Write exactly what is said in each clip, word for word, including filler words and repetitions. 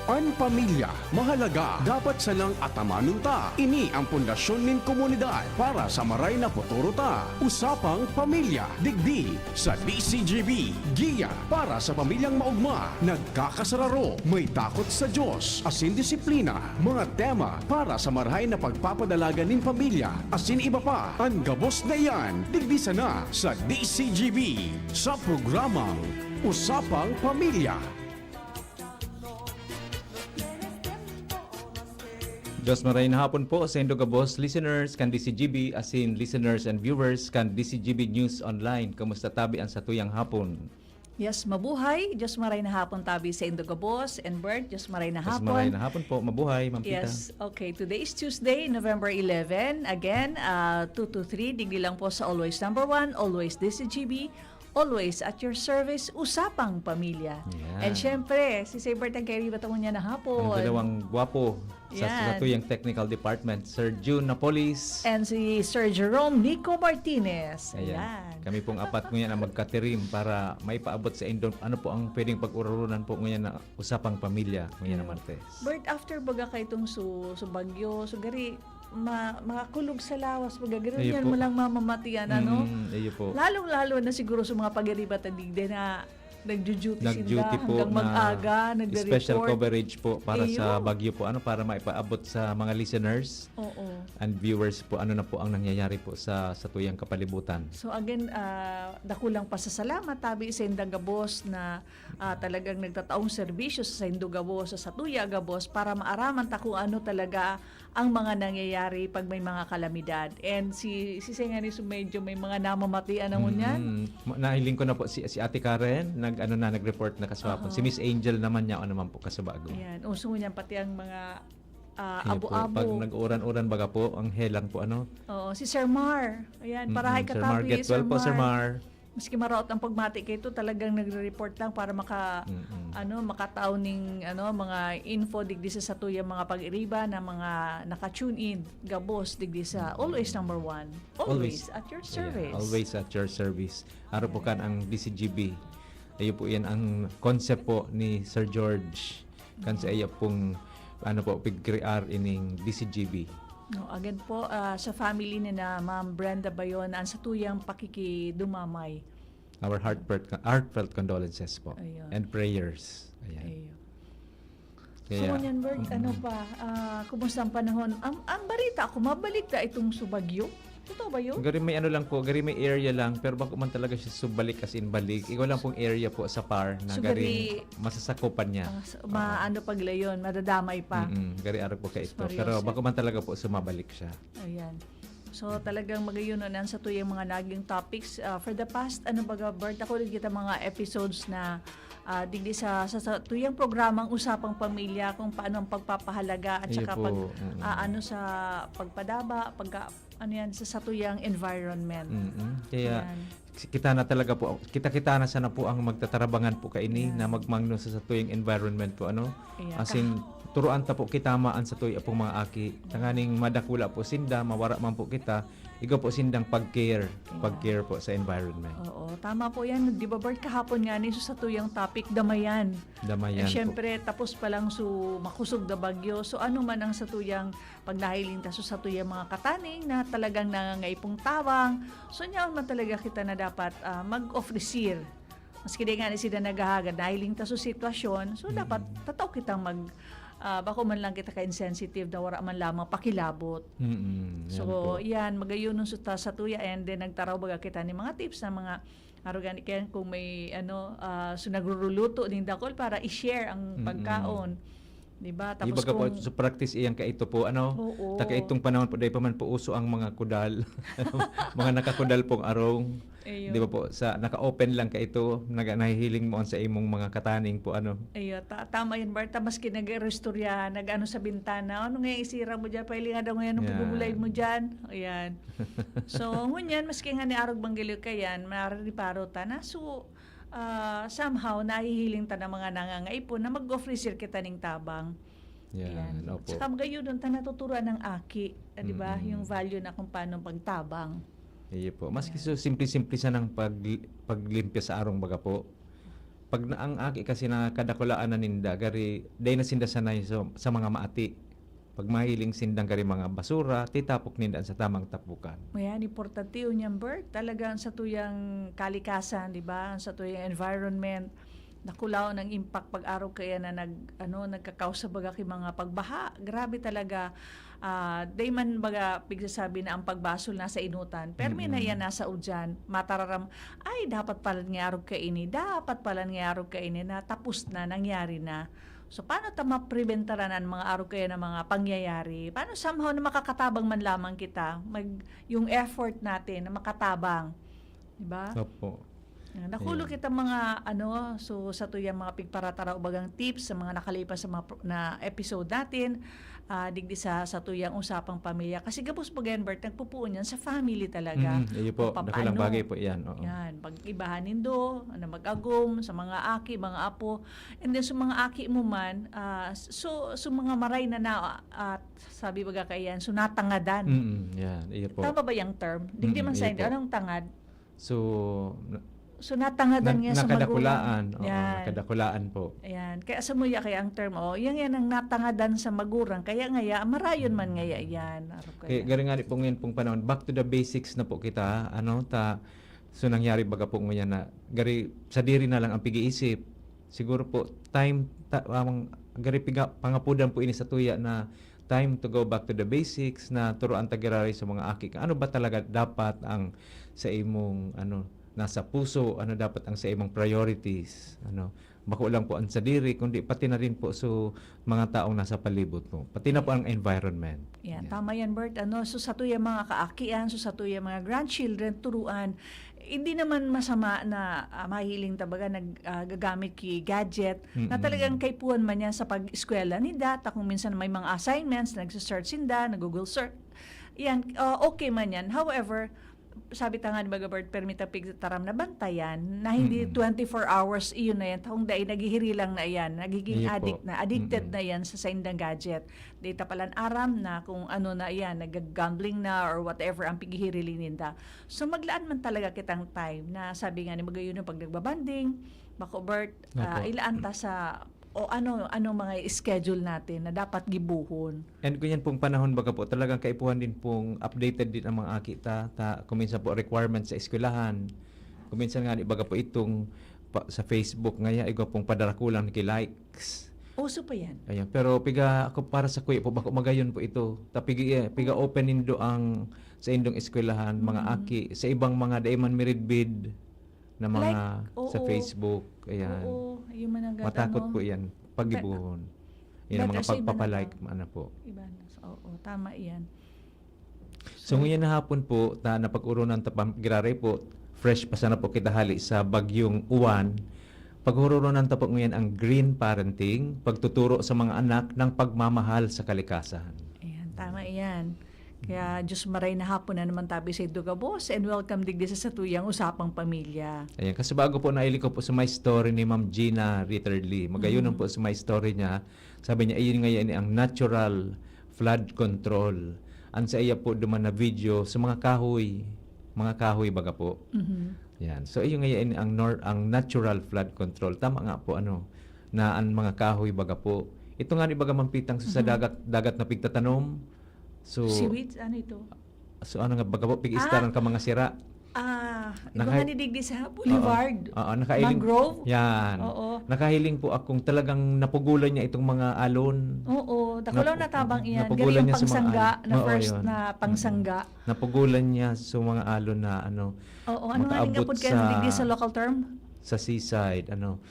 An pamilya mahalaga, dapat sanang atamanon ta. Ini ang pundasyon nin komunidad para sa maray na futuro ta. Usapang Pamilya, digdi sa D C G B. Giya para sa pamilyang maogma, nagkakasararo, may takot sa Diyos, asin disiplina. Mga tema para sa marahay na pagpapadalagan nin pamilya, asin iba pa. An gabos na iyan, digdi sana sa D C G B, sa programang Usapang Pamilya. Diyos maray na hapon po sa indo gabos, listeners kan D C G B, asin listeners and viewers kan D C G B News Online. Kumusta tabi ang satuyang hapon? Yes, mabuhay. Diyos maray na hapon tabi sa indo gabos. And Bert, Diyos maray na Diyos maray hapon. Na hapon po. Mabuhay, Ma'am Pita. Yes, okay. Today is Tuesday, November eleven. Again, ah, two to three, digdi lang po sa Always Number One, Always D C G B, Always at your service, Usapang Pamilya. Yan. And syempre, si Sir Bert ang kairiba ta ngunyan na hapon. Ang dalawang gwapo sa, sa Yan. Tuyang technical department, Sir June Napolis. And si Sir Jerome Nico Martinez. Ayan. Ayan. Kami pong apat ngunyan ang magkatirim para maipaabot sa indo ano po ang pwedeng pag-ururunan po ngunyan na Usapang Pamilya ngunyan na Ayun. Martes. Bert, after baga ka itong su, su bagyo, so gari, ma, makakulog sa lawas, baga gari Ayun yan po. Mo lang mamamatian, ano? Mm, ayun po. Lalong-lalo na siguro sa mga pag-iriba ta digdi na nagjo-duty Nag-duty sinda po hanggang na mag-aga, nagre-report. Special coverage po para sa Ayun. Bagyo po, ano, para maipaabot sa mga listeners Oo. And viewers po, ano na po ang nangyayari po sa, sa tuyang kapalibutan. So again, ah, dakulang pasasalamat tabi sa indang gabos na, ah, talagang nagtataong serbisyo sa saindo gabos, sa satuya gabos, para maaraman ta kung ano talaga ang mga nangyayari pag may mga kalamidad. And si, si Sir nga ni, so medyo may mga namamatian na ngunyan. Mm, ma, nahiling ko na po si, si Ate Karen, nag, ano na, nag-report na kaswapon. Oo. Si Miss Angel naman niya, ano man po, kasubago. Ayan, uso ngunyan pati ang mga, ah, Ayun po, abo-abo. Pag nag-uran-uran, baga po, ang helang po, ano? Oo, si Sir Mar. Ayan, Mm-mm. Parahay Sir Mar, katabi, get Sir well po, Sir Mar. Mar. Maski maraot ang pagmati kaito, talagang nagre-report lang para maka, Mm-mm. ano, makatao ning, ano, mga info digdi sa satuyang mga pag-iriba na mga naka-tune in, gabos digdi sa Mm-mm. Always Number One. Always Always. At your Yeah, service. Always at your service. Aro po kan Ayan. Ang D C G B. Ayun po yan ang concept po ni Sir George. Kan Mm. Sa iya pong, ano po, pigkrear ining D C G B. No, again po, ah, sa family ni na Ma'am Brenda Bayon, ang satuyang pakikidumamay. Our heartfelt, heartfelt condolences po. Ayun. And prayers. Ayan. Ayun. So, Kaya, ngunyan, Bert, mm. Ano pa? Ah, kumusta ang panahon? Ang, ang balita ko, mabalik na itong subagyo. Totoo ba yun? Gari may ano lang po, gari may area lang, pero bako man talaga siya subalik as in balik. Ikaw lang pong area po sa par na So, gari gari masasakupan niya. Ah, so, Oo. Maano pag layon, madadamay pa. Mm-mm, gari arog po ka Sus, ito. Maria Pero Jose. Bako man talaga po sumabalik siya. Ayan. So, talagang magayon na ang satuyang mga naging topics. Ah, for the past, ano baga, Bert, ako rin kita mga episodes na, ah, digdi sa, sa, sa tuyang programang Usapang Pamilya, kung paano ang pagpapahalaga at Ayun saka po. pag, Mm. ah, ano sa pagpadaba, pagka, ano yan, sa satuyang environment. Mm-mm. Kaya, Yan. kita na talaga po, kita-kita na sana po ang magtatarabangan po kaini Yan. Na magmangno sa satuyang environment po, ano? Ayan. As in, Ka- turuan ta po kita maan sa tuya pong mga aki. Yan. Tanganing madakula po sinda, mawara man po kita, igo po sindang pag-care, Yan. Pag-care po sa environment. Oo, tama po yan. Di ba, Bert, kahapon nga ni, so, sa tuyang topic, damayan. Damayan Eh, po. Siyempre, tapos pa lang, so, makusog na bagyo. So, ano man ang sa tuyang pag nahiling ta so satuyang mga kataning na talagang nangangaipong tabang, so nyaon man talaga kita na dapat, ah, mag-ofrecer. Maski di nga ni sila naghahagad, nahiling ta so sitwasyon, so dapat Mm. Tataw kitang mag, ah, bako man lang kita ka-insensitive na wala man lamang pakilabot. Mm-mm, yan So, po. Yan, magayon nun sa, sa tuya, and then nagtaraw baga kita ni mga tips na mga Arugani kaya kung may ano, ah, so nagruruluto nin dakol para i-share ang Mm-mm. Pagkaon. Di ba? Tapos Ibaga po, kung so practice iyang kaito po, ano? Oo. Ta kaitong panahon po, dahil pa man po uso ang mga kudal. Mga nakakudal pong arong. Ayun. Di ba po? Sa, naka-open lang kaito, naga-, nahihiling mo ang sa imong mga kataning po, ano? Ayun. Ta-, tama yun, Bert. Ta-, maski nag-restorya, nag-ano sa bintana, ano nga isira mo dyan? Pailingan daw ngayon ang Yan. Pagugulay mo dyan. Ayan. So, ngunyan, maski nga ni arog banggalyo kayan, marariparo ta na. So, ah, somehow, nahihiling ta ng mga nangangaipon na mag-ofrecer kita ning tabang. Yan, Ayan. Opo. Saka magayon ta natuturuan ng aki, ah, di ba? Mm-mm. Yung value na kung paano pagtabang. Iyo po. Maski Ayan. So, simple-simple sanang pag-, paglimpya sa arong baga po. Pag na, ang aki kasi na kadakulaan na ninda, gari, dai na sinda sanay sa, sa mga maati. Pag mahiling sindang gari mga basura, titapok ninda sa tamang tapukan. Ayan, importante yun yan, Bert. Talaga ang satuyang kalikasan, di ba? Ang satuyang environment, nakulaw ng impact pag-arog kaya na nag, ano, nagkakausa baga ki mga pagbaha. Grabe talaga. Ah, dai man baga pigsasabi na ang pagbasol nasa inutan. Permi na Mm. yan nasa udyan. Matararam, "Ay, dapat pala nga arog kaini. Dapat pala nga arog kaini na tapos na, nangyari na." So, paano ta mapreventaran ang mga arog kaya na mga pangyayari? Paano somehow na makakatabang man lamang kita? Mag, yung effort natin na makatabang. Di ba? Opo. Ah, nakulo Ayan. kita mga, ano, so, sa tuyang mga pigparataraw, bagang tips sa mga nakalipas sa mga pro-, na episode natin, ah, digdi sa, sa tuyang usapang pamilya. Kasi gabos baga yan, Bert, nagpupuon yan sa family talaga. Mm, iyo po. Kung Dakulang papaano. bagay po yan. Oo. Yan. Pag-ibahan nindo, ano, mag-agom sa mga aki, mga apo. And then, sa mga aki mo man, ah, so, so mga maray na na, at sabi baga kaiyan, so natangadan. Mm, yan. Iyo po. Tama ba yung term? Digdi Mm, man sa iyo Hindi, po. anong tangad? So, na, So, natangadan na, niya sa nakadakulaan. magulang. Oo, Yan. nakadakulaan po. Ayan. Kaya sa muya, kaya ang term, oh, yan, yan ang natangadan sa magurang. Kaya ngaya, marayon man ngaya yan. Aro Kaya kaya. gari nga di po ngayon pong panahon, back to the basics na po kita, ano, ta, so nangyari baga po ngayon na, gari, sadiri na lang ang pig-iisip. Siguro po, time, ta, ang, gari piga, pangapudan po ini sa tuya na time to go back to the basics, na turuan ta giraray sa mga aki. Ano ba talaga dapat ang sa imong, ano, nasa puso? Ano dapat ang sa imong priorities? Ano, bako lang po ang sadiri, kundi pati na rin po so mga taong nasa palibot mo. Pati na po Ayan. ang environment. Yan, Yan. tama yan, Bert. Ano, so sa tuyang mga kaakian, so sa tuyang mga grandchildren, turuan. Hindi naman masama na, ah, mahiling ta baga nag, ah, gagamit ki gadget na Mm-mm. talagang kaipuhan man yan sa pag-eskwela ninda, ta kung minsan may mga assignments, nagse-search sinda, nag-Google search. Yan, ah, okay man yan. However, sabi ta nga ni baga, Bert, permi ta pigtaram na bantayan na hindi Mm-mm. twenty-four hours, iyon na yan. Ta kung dai, naghihiri lang na yan. Nagiging Iyo po. addict na, addicted Mm-mm. na yan sa saindang gadget. Di ta palan aram na kung ano na yan, nag-gambling na or whatever ang pighihiriling ninda. So, maglaan man talaga kitang time na sabi nga ni magayon yung pag nagbabanding, bako, Bert, ah, Opo. ilaan ta sa, o ano, ano mga schedule natin na dapat gibuhon. And ganyan pong panahon, baga po, talagang kaipuhan din pong updated din ang mga aki ta. Ta, kung minsan po, requirement sa eskwelahan. Kung minsan nga, baga po, itong pa, sa Facebook ngaya, igwa pong padarakulang niki-likes. Uso pa yan. Ayan. Pero piga, ako, para sa kuya po, bako magayon po ito. Ta, pigi, eh, piga open nindo ang sa indong eskwelahan, mga Mm. aki, sa ibang mga dai man miridbid na mga Like, sa oo. Facebook. Ayan. Oo, yung mga nagano, Matakot po yan. Pagibuhon. Yan ang better mga sa iba na pagpapalike, lang. ano po. Iba na. Oo, tama yan. So, So, ngayon na hapon po, ta, napag-urunan ta pa, giraray po, fresh pa sana po kita hali sa Bagyong Uwan. Pag-urunan ta po ngayon ang green parenting, pagtuturo sa mga anak ng pagmamahal sa kalikasan. Ayan, tama yan. Kaya, Diyos maray na hapon na naman tabi sa indo gabos, and welcome digdi sa satuyang usapang pamilya. Ayan, kasi bago po, nailing ko po sa may story ni Ma'am Gina Ritterly. Magayon Mhm. po sa may story niya. Sabi niya, ayun nga yan, ang natural flood control. Ang sa iya po duman na video, sa mga kahoy, mga kahoy baga po. Mhm. Yan. So, ayun nga yan, ang nor-, ang natural flood control. Tama nga po, ano, na ang mga kahoy baga po. Ito nga ni baga mampitang sa, sa Mhm. dagat, dagat na pigtatanom. So, Seaweeds? Ano ito? so, ano nga, baga po, pig-istaran Ah, ka mga sira. ah, iba Naka-, nga ni digdi sa oo. Boulevard. Oo, nakailing. Mangrove? Yan. Oo. Nakahiling po akong talagang napugulan niya itong mga alon. Oo, dakulaw Napu-, na tabang iyan. napugulan Gari ang niya sa mga pangsangga, alon. na Oo, first yun. na Mm. pangsangga. Napugulan niya sa mga alon na, ano, Oo, ano nga makaabot ning apod kaya sa, digdi sa local term? sa seaside, ano.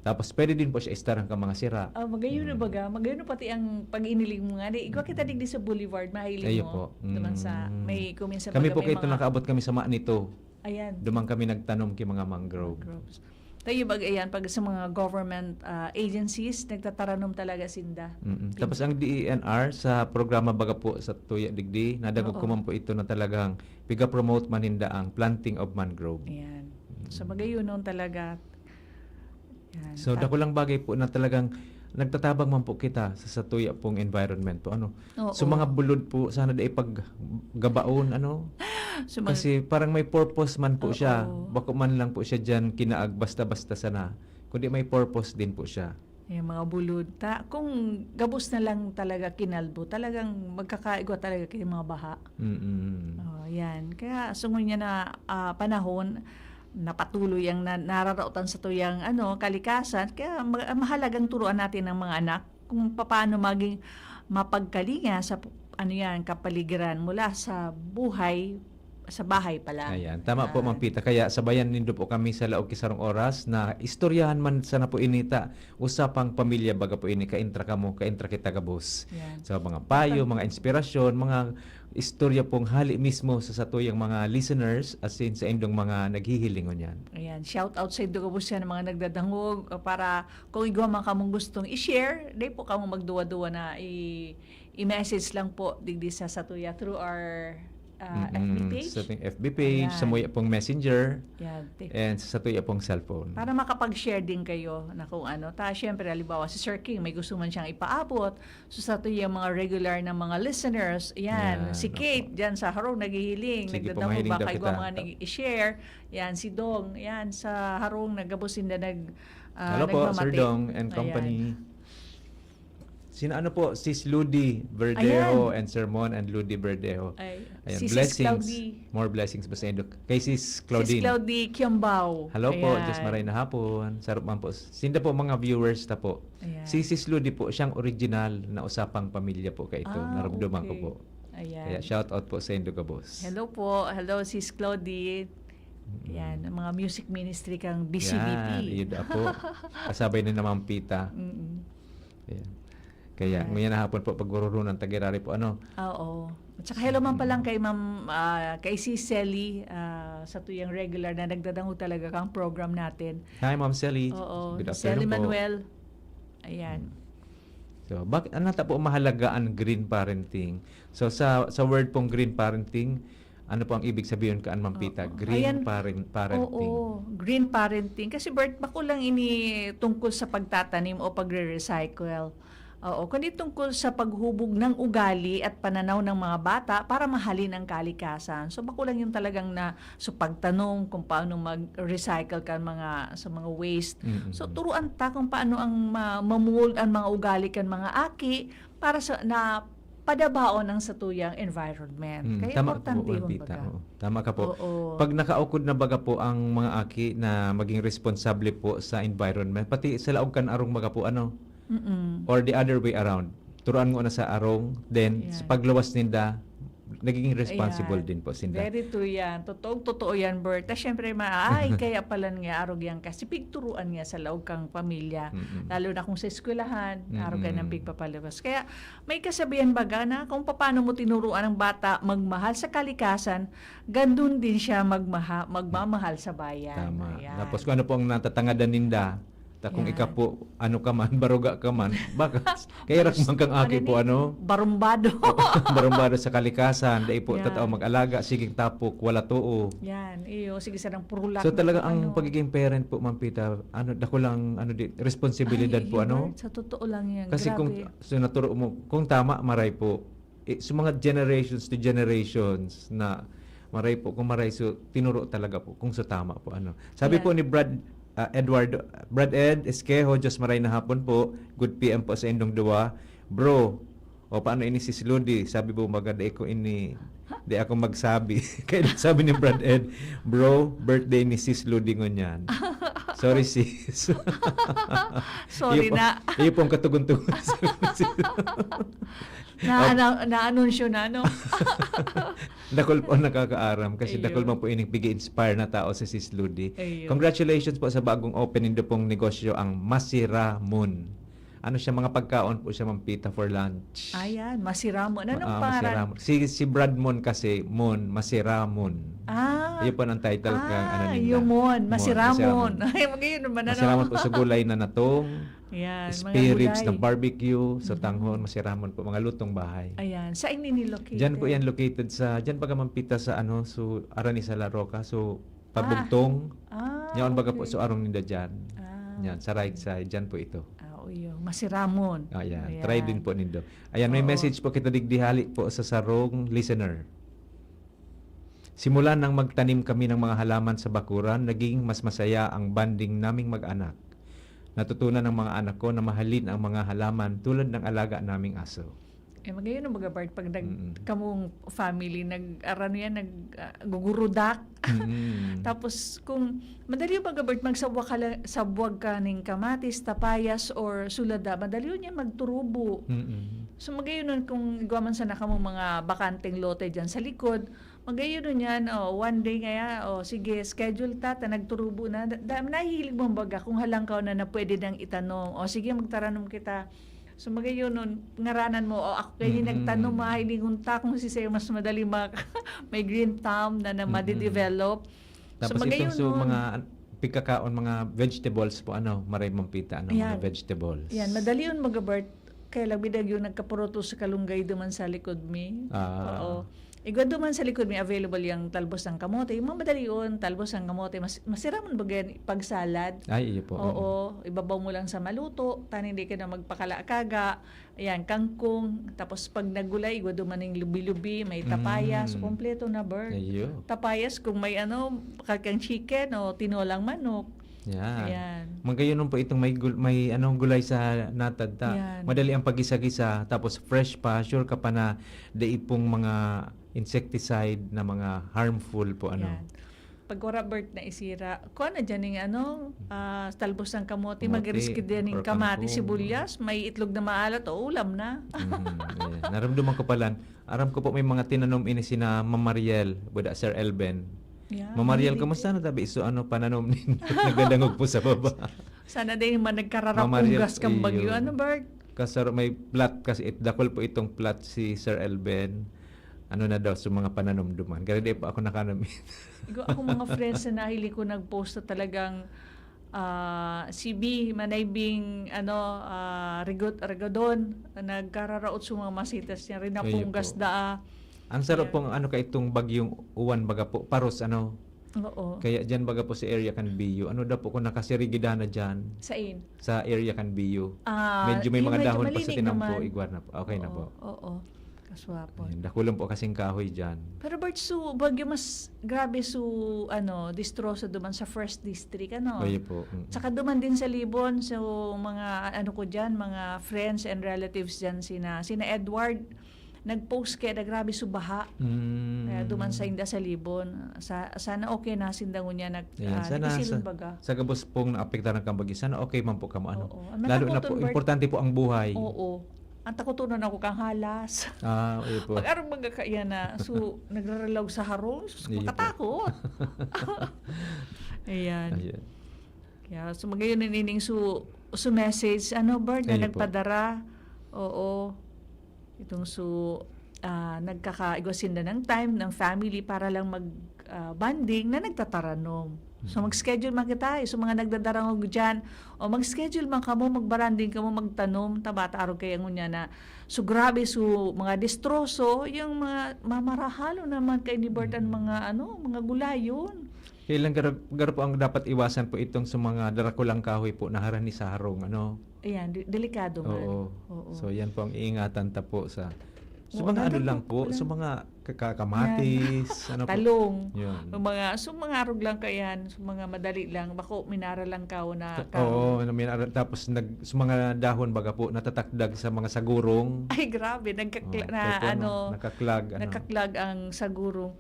Tapos pwede din po siya istaran ka mga sira. Ah, magayon na Mm. baga. Magayon na pati ang pag-iniling mo nga. Di, igwa kita digdi sa Boulevard, mahiling Ayo mo. po. Naman sa, Mm. may kuminsan Kami baga po may kayo ito mga nakaabot kami sa Manito. Ayan. Duman kami nagtanom ki mga mangrove. Mangroves. Tayo bag-, ayan, pag sa mga government, ah, agencies, nagtataranom talaga sinda. Mm-mm. Tapos ang D E N R sa programa baga po sa Tuya Digdi, nadagog Oo. ko man po ito na talagang piga-promote man ninda ang planting of mangrove. Ayan. So, Mm. magayon nun talaga. Yan. So, Ta- dakulang bagay po na talagang nagtatabang man po kita sa, sa tuya pong environment po, ano. Oo. So, mga bulod po, sana dai paggabaon, ano. So, mag- Kasi parang may purpose man po siya. Oo. Bako man lang po siya diyan kinaag basta-basta sana. kundi may purpose din po siya. Yung mga bulod. Ta, kung gabos na lang talaga kinalbo, talagang magkakaigwa talaga kayo mga baha. Mm. Oh, yan. Kaya sungon niya na ah, panahon, napatuloy ang na, nararaotan sa tuyang ano, kalikasan. Kaya ma- mahalagang turuan natin ng mga anak kung paano maging mapagkalinga sa pu- ano yan, kapaligiran mula sa buhay sa bahay pa lang. Ayan. Tama po, Ma'am Pita. Kaya sabayan nindo po kami sa laog ki sarong oras na istoryahan man sana po ini ta. Usapang pamilya baga po ini, kaintra kamo, kaintra kita gabos. Yan. So, mga payo, mga inspirasyon, mga istorya pong hali mismo sa satuyang mga listeners, as in sa indong mga naghihilingon yan. Ayan. Shout out sa indo gabos yan, mga nagdadangog, uh, para kung igwa man kamong gustong i-share, di po kamo magduwa-duwa na i- i-message lang po digdi sa Satuya through our uh, F B Mm-mm. page. Sa ating F B page, sa Ayan. Muya pong Messenger, Yan. Te- and sa Satuya pong cellphone. Para makapag-share din kayo na kung ano. Ta, syempre, halimbawa, si Sir King, may gusto man siyang ipaabot. So, sa ating mga regular na mga listeners, yan. Yan, Si Kate, opo. Dyan sa Harong, naghihiling. Sige po, Nagdadangog, mahiling daw baka igwa kita. Mga nag-i-share. Yan, si Dong. Yan, sa Harong, nagabos sinda nag, ah, Hello po, Sir nagmamati. Dong and Ayan. Company. Sina ano po, Sis Ludi Verdejo Ayan. And Sermon and Ludi Verdejo. Ay, Ayan, si Sis blessings. Claudie. More blessings po sa inyo. Kay Sis Claudine. Sis Claudie Kiambao. Hello po, Ayan. Diyos maray na hapon. Sarap man po. Sinda po mga viewers ta po. Ayan. Si Sis Ludi po, siyang original na usapang pamilya po kaito. Ah, Narumduman okay. Ko po. Ayan. Kaya shout out po sa Indo Gabos. Hello po. Hello, Sis Claudie. Mm. Yan, ang mga music ministry kang B C B P. Yan, yun na po. Kasabay na naman pita. Mm-mm. Ayan. Kaya Ayan. Ngayon na hapon po, pagbururunan, tagirari po, ano? Oo. At saka hello man pa lang kay Ma'am, ah, kay si Sally, ah, sa tuyang regular na nagdadangog talaga kang program natin. Hi, Ma'am Sally. Oo. Good afternoon Sally po. Manuel. Ayan. Hmm. So, bakit, ano ta po mahalaga ang green parenting? So, sa, sa word pong green parenting, ano po ang ibig sabihin kaan, Ma'am Pita? Oo. Green Ayan. Paren-, parenting. Oo, green parenting. Kasi, Bert, bako lang ini tungkol sa pagtatanim o pagre-recycle. Oo, kundi tungkol sa paghubog ng ugali at pananaw ng mga bata para mahalin ang kalikasan. So, bako lang yung talagang na, so, pagtanong kung paano mag-recycle ka mga, sa mga waste. Mm-mm. So, turuan ta kung paano ang ma-, mamold ang mga ugali kan mga aki para sa, na padabaon ang satuyang environment. Mm, Kaya tama po, importante Ma'am yun, Pita. Baga. Oo. Tama ka po. Oo. Pag nakaukod na baga po ang mga aki na maging responsable po sa environment, pati sa laog kan arong baga po, ano, Mm-mm. Or the other way around. Turuan ngona sa arong, then sa Ayan. Pagluwas ninda, nagiging responsible Ayan. Din po sinda. Very true yan. Totoong totoo yan, Bert. Tapos syempre, ma-, ay, kaya pala nga arog yan kasi pigturuan nga sa laog kang pamilya. Mm-mm. Lalo na kung sa eskwelahan, arog yan ang Mm-mm. Pigpapaluwas. Kaya may kasabihan baga na kung paano mo tinuruan ang bata magmahal sa kalikasan, gandun din siya magmaha-, magmamahal sa bayan. Tama. Ayan. Tapos kung ano po ang natatangadan ninda, Ta kung ika Yan. Po, ano ka man, baruga ka man, baka kairak man kang aki po, ano? Barumbado. Barumbado sa kalikasan, dai po Yan. Tatao mag-alaga, siging tapok, wala too. Yan, iyo, sige, sarang purulak So, na talaga kung ang ano. Pagiging parent po, Ma'am Pita, ano, dakulang, ano, di, responsibilidad Ay, po, ano? Hubert, sa totoo lang yan. Kasi kung, Grabe. So, naturo mo, kung tama, maray po, eh, sa mga generations to generations na maray po, kung maray so, tinuro talaga po, kung sa tama po, ano. Sabi Yeah. Po ni Brad, ah, Edward, Brad Ed Esquejo, Diyos maray na hapon po, good P M po sa indong duwa. Bro, o paano ini si Ludi? Sabi po, maganda ko ini, di ako magsabi. Kaya sabi ni Brad Ed, "Bro, birthday ni Sis Ludi ngunyan." Sorry, sis. Sorry Iyo po, na. Iyo pong katugon-tugon. Na, Op- na, na-anunsyo na, no? Dakul po nakakaaram kasi Ayun. Dakul man po ining pigi-inspire na tao si Sis Ludi. Ayun. Congratulations po sa bagong open nindo pong negosyo, ang Masiramon. Ano siya, mga pagkaon po siya, Ma'am Pita, for lunch. Ayan, Masiramon. Anong Ah, pangalan? Masiramon. Si, si Brad Mon kasi, Mon, Masiramon. Ah. Yun po ang title Ah, kang ano ninda. Yun, Mon, Mon, Masiramon. Masiramon. Ay, mag-iyon naman, ano? Masiramon po sa gulay na natong. Yan, mga spare ribs na gulay. Barbecue, sa Mhm. Tanghon, masiramon po, mga lutong bahay. Ayan. Saan ini located? Diyan po yan located sa, diyan pagka Mampita sa ano, so, Arani sa La Roca, so, Ah. Pabugtong. Ah, Yaon baga po, okay. So, arong ninda diyan. Ah, Yan, sa right okay. Side, diyan po ito. Ah, uyo. Masiramon. Ayan. Ayan. Try din po nindo. Ayan, may Oo. Message po kita digdi hali po sa sarong listener. Simula nang magtanim kami ng mga halaman sa bakuran, naging mas masaya ang bonding naming mag-anak. Natutunan ng mga anak ko na mahalin ang mga halaman tulad ng alaga naming aso. Eh, magayon ang mga Bart pag nag-, Mm. kamong family, nag-, arano yan, nag-, ah, gugurudak. Mm. Tapos, kung madali yung mga Bart, magsabwag ka la-, sabwag ka ning kamatis, tapayas, or sulada, madali yun yan magturubo. Mm. So, magayon nun kung igwa man sana kamong mga bakanteng lote dyan sa likod, magayon nun yan, oh, one day kaya, oh, sige, schedule ta, ta nagturubo na. Da-, da-, nahihilig mo baga kung halangkaw na, na pwede nang itanom. O sige, magtaranom kita. So, magayon nun, ngaranan mo, "O, ako kayo yung Mm-mm. nagtanom, ha, hilingon ta kung si sa'yo mas madali mak-, may green thumb na, na Mm-mm. madidevelop." So, Tapos itong magayon so, nun. mga an-, pigkakaon, mga vegetables po, ano, maray mong pita, ano, mga Yan. vegetables. Yan, madali yun mag-abort. Kaya lang, bidag yung nagkapuroto sa kalunggay duman sa likod mi. Ah. Oo. Igwa duman sa likod mi, available yung talbos ng kamote. Yung mga madali yun, talbos ng kamote. Mas-, masira man ba yan pag salad? Ay, iyo po. Oo. Ibabaw mo lang sa maluto. Tan hindi ka na magpakalakaga. Ayan, kangkong. Tapos pag nagulay, igwa duman yung lubi-lubi, may tapayas. Mm. Kompleto na, Bert. Iyo. Tapayas kung may ano, kakang chicken o tinolang manok. Yan. Yan. Magayon po itong may gul-, may anong gulay sa natad ta. Yan. Madali ang pagisa-gisa, tapos fresh pa, sure ka pa na dai pong mga insecticide na mga harmful po, ano. Yan. Pag wala, Bert, na isira, kuha na dyan yung ano, ah, talbos ng kamote, Kamote, mag-riskid yan yung or kamatis, kangkong. sibuyas, may itlog na maalat, o ulam na. Mm, yeah. Naramdaman ko pala, aram ko po may mga tinanom ini sina Ma'am Mariel, buda Sir Elben. Yeah, Ma'am Mariel, mahilig. Kamusta na tabi? So, ano, pananom ninyo? Nagdadangog po sa baba. Sana din man nagkararapunggas Ma'am Mariel, kang bagyo. iyo. Ano, Bert? Kasaro may plot kasi it-, dakul po itong plot si Sir Elben. Ano na daw, sa mga pananom duman. Kaya di pa ako nakanom. Igo, ako mga friends na nahiling ko nag-post na talagang, ah, si B, Manay Bing, ano, ah, Rigot-, Rigodon, nagkararaot sa mga masitas niya, rin Ayun napunggas po. daa. Ang sarap Yan. pong ano ka itong bagyong uwan, baga po, paros, ano? Oo. Kaya dyan, baga po, sa area kan Bio. Ano daw po kung nakasirigida na dyan? Sain? Sa area kan Bio. Ah, Medyo may yung mga medyo dahon pa sa malinig tinampo, naman. igwar na po. Okay na Oo, po. oo. Kaswapon. Ayun, dakulang po kasing kahoy dyan. Pero, Bert, so, bagyo mas grabe, so, ano, distroso duman sa first district, ano? Oy po, mm. Tsaka duman din sa Libon, so, mga, ano ko dyan, mga friends and relatives dyan, sina, sina Edward, nag-post kaya na grabe, so, baha. Mm. Kaya duman sa inda sa Libon. Sa, sana okay na sinda ngunyan nag-, Ayan, ah, sana napisilon sa, baga. sa gabos pong naapektaran kang bagyo, sana okay man po kamo, ano? Oo. Ang Lalo na natakoton, po, Bert. importante po ang buhay. Oo. Ang takotonon ako kang halas. Ah, oy po. Pag arog mga kaya na, so, nagraralaw sa harong, sus, Iyo po. makatakot. Ayan. Ayan. Kaya, so, magayon na nining, so, so message, ano, Bert, na Iyo po. nagpadara. Oo. Itong, so, ah, nagkakaigwa sinda ng time, ng family, para lang mag, ah, bonding na nagtataranom. So, Mm. mag-schedule man kita, eh. So, mga nagdadarangog dyan, o mag-schedule man kamo, magbaranding kamo, magtanom, ta bata arog kaya ngunyan na. So, grabe, so, mga destroso, yung mga mamarahalo naman kay ni Bert ang Mm. mga, ano, mga gulayon. Kailan garo, garo po ang dapat iwasan po itong sa mga darakulang kahoy po na harani sa harong, ano? Ayan, de-, delikado man. Oo. Oo. So, yan po ang iingatan ta po sa, sa Oo, mga ano lang po, sa mga kaka-, kamatis, ano po. Talong. Yun. Yung mga, so, mga arog lang kayan, so, mga madali lang, bako, minara lang kao na Ka-, kahoy. oo, na minara, tapos nag-, sa mga dahon, baga po, natatakdag sa mga sagurong. Ay, grabe, nagkakla-, Oo, na, kaya po, ano, ano, nakaklag, ano. nakaklag ang sagurong.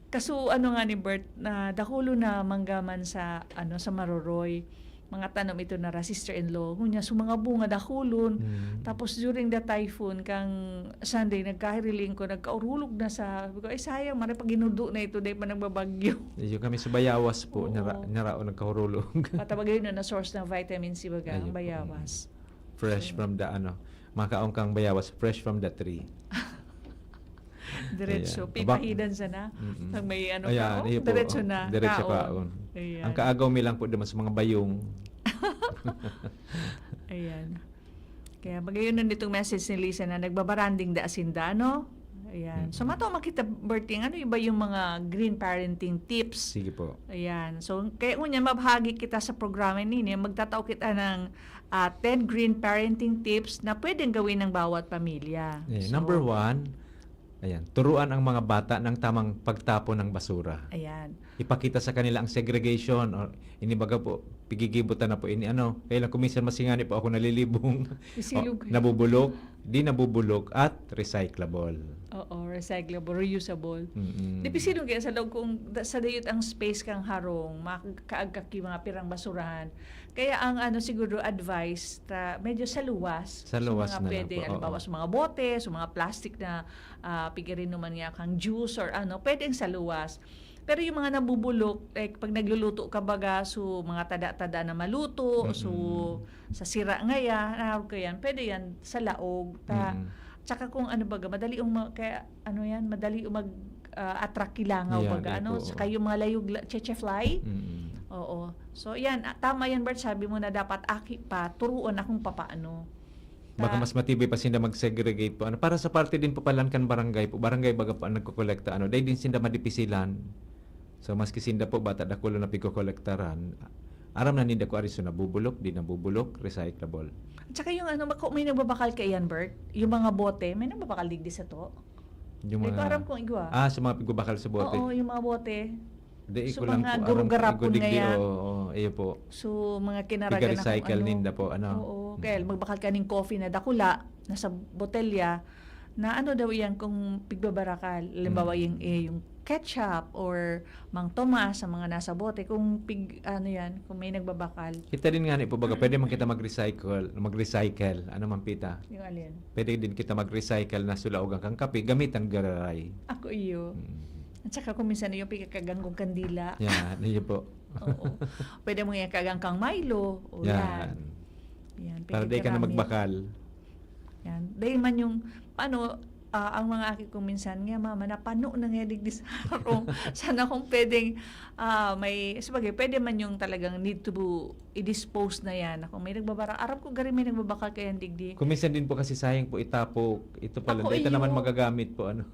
Kaso, ano nga ni Bert, na dakulo na manggaman sa, ano, sa Maroroy. Mga tanom ito na ra sister-in-law. Ngunyan, so mga bunga dakulon. Mm. Tapos during the typhoon, kang Sunday, nagkahiriling ko, nagkaurulog na sa, sabi ko, "Ay, sayang, maray pag ginudo na ito, dahil pa nagbabagyo." Iyo, kami sa Bayawas po, Oo. nara-, narao nagkahurulog. Matabag yun na, na source ng vitamin C, baga, ang Ayun po. Bayawas. Fresh So, from the, ano, makaon kang Bayawas, fresh from the tree. Diretso, Ayan. Aba. pipahidan sana. Mm-mm. Pag may ano Ayan, ka, oh, iyo po, diretso oh, na, diretso kaon. kaon. Ayan. Ang kaagaw mi lang po naman sa mga bayong. Ayan. Kaya magayon na nitong message ni Lisa na nagbabaranding da asin da, ano? Ayan. So, Mm-mm. mato makita, Berting, ano iba yung mga green parenting tips? Sige po. Ayan. So, kaya ngunyan, mabahagi kita sa programa nini, magtatao kita ng, ah, ten green parenting tips na pwedeng gawin ng bawat pamilya. Eh, So, number one, Ayan, turuan ang mga bata ng tamang pagtapon ng basura. Ayan. Ipakita sa kanila ang segregation, or inibaga po, pigigibutan na po ini ano. Kaya lang kung minsan masingani po ako nalilibong. Isilog. O, nabubulok, di nabubulok at recyclable. Oo, recyclable, reusable. Mm-mm. Di pisilog kaya sa loob kung da-, sa dayot ang space kang harong, makakaagkak yung mga pirang basurahan. Kaya ang ano siguro advice, ta, medyo sa luwas, Sa sa luwas mga na lang pwede, po, halimbawa oo. sa mga bote, sa mga plastic na, ah, pigirin naman nga kang juice or ano, pwedeng sa luwas. Pero yung mga nabubulok, like pag nagluluto ka baga, so mga tada-tada na maluto, so Mm-mm. sa sira ngaya, naawag ko yan, pwede yan sa laog. Ta, Mm. tsaka kung ano baga, madali yung ma-, kaya ano yan, madali yung mag, ah, attract kilangaw Yeah, baga, di ano, po. Tsaka yung mga layog, la-, cheche fly. Mm. Oo. So, yan, ah, tama yan, Bert, sabi mo na dapat aki pa, turuan akong papaano. Baka Ta- mas matibay pa sinda mag-segregate po. Ano, para sa parte din po palan kan barangay po, barangay baga po ang nagkokolekta, ano, dahil din sinda madipisilan. So, maski sinda po, bata dakul na pigkokolektaran, aram na ninda kung ari so nabubulok, di nabubulok, recyclable. At saka yung ano, mako-, may nagbabakal kaiyan, Bert? Yung mga bote, may nagbabakal digdi sa to? Yung Di ko mga aram kung igwa. Ah, sa mga pigbabakal sa bote. Oo, yung mga bote. Di So, ko lang mga po aram kung garo-garapon igwa digdi, ngayan. Oo, oo, iyo po. So, mga kinaragan na kung Piga-recycle ano. ninda po, ano. Oo, Mm. kaya magbakal ka ning coffee na dakula, nasa botelya, na ano daw iyan kung pigbabarakal. Halimbawa, Mm. yung, eh, yung ketchup or Mang Tomas, sa mga nasa bote, kung pig-, ano yan, kung may nagbabakal. Kita din nga ni po, baga, pwede man kita mag-recycle, mag-recycle. Ano man, Pita? Yung alin? Pwede din kita mag-recycle na sulaogan kang kape, gamitan gararay. Ako iyo. Mm. At saka kung minsan yung pikakagang kong kandila. Yan, iyo po. Oo. Pwede mo yung kagang kang Milo. O yan. Yan. Yan, Para di ka na pikakaramit. magbakal. Yan. Dahil man yung, paano, ah, ang mga aki ko minsan nga, "Mama, napano na nga digdi sa harong." Sana kung pwedeng, ah, may, sabagay, pwede man yung talagang need to i-dispose na yan. Kung may nagbabara-, aram ko gari may nagbabakal kayan digdi. Kung minsan din po kasi sayang po itapok. Ito pala, Ako dahil ito naman iyo. magagamit po, ano.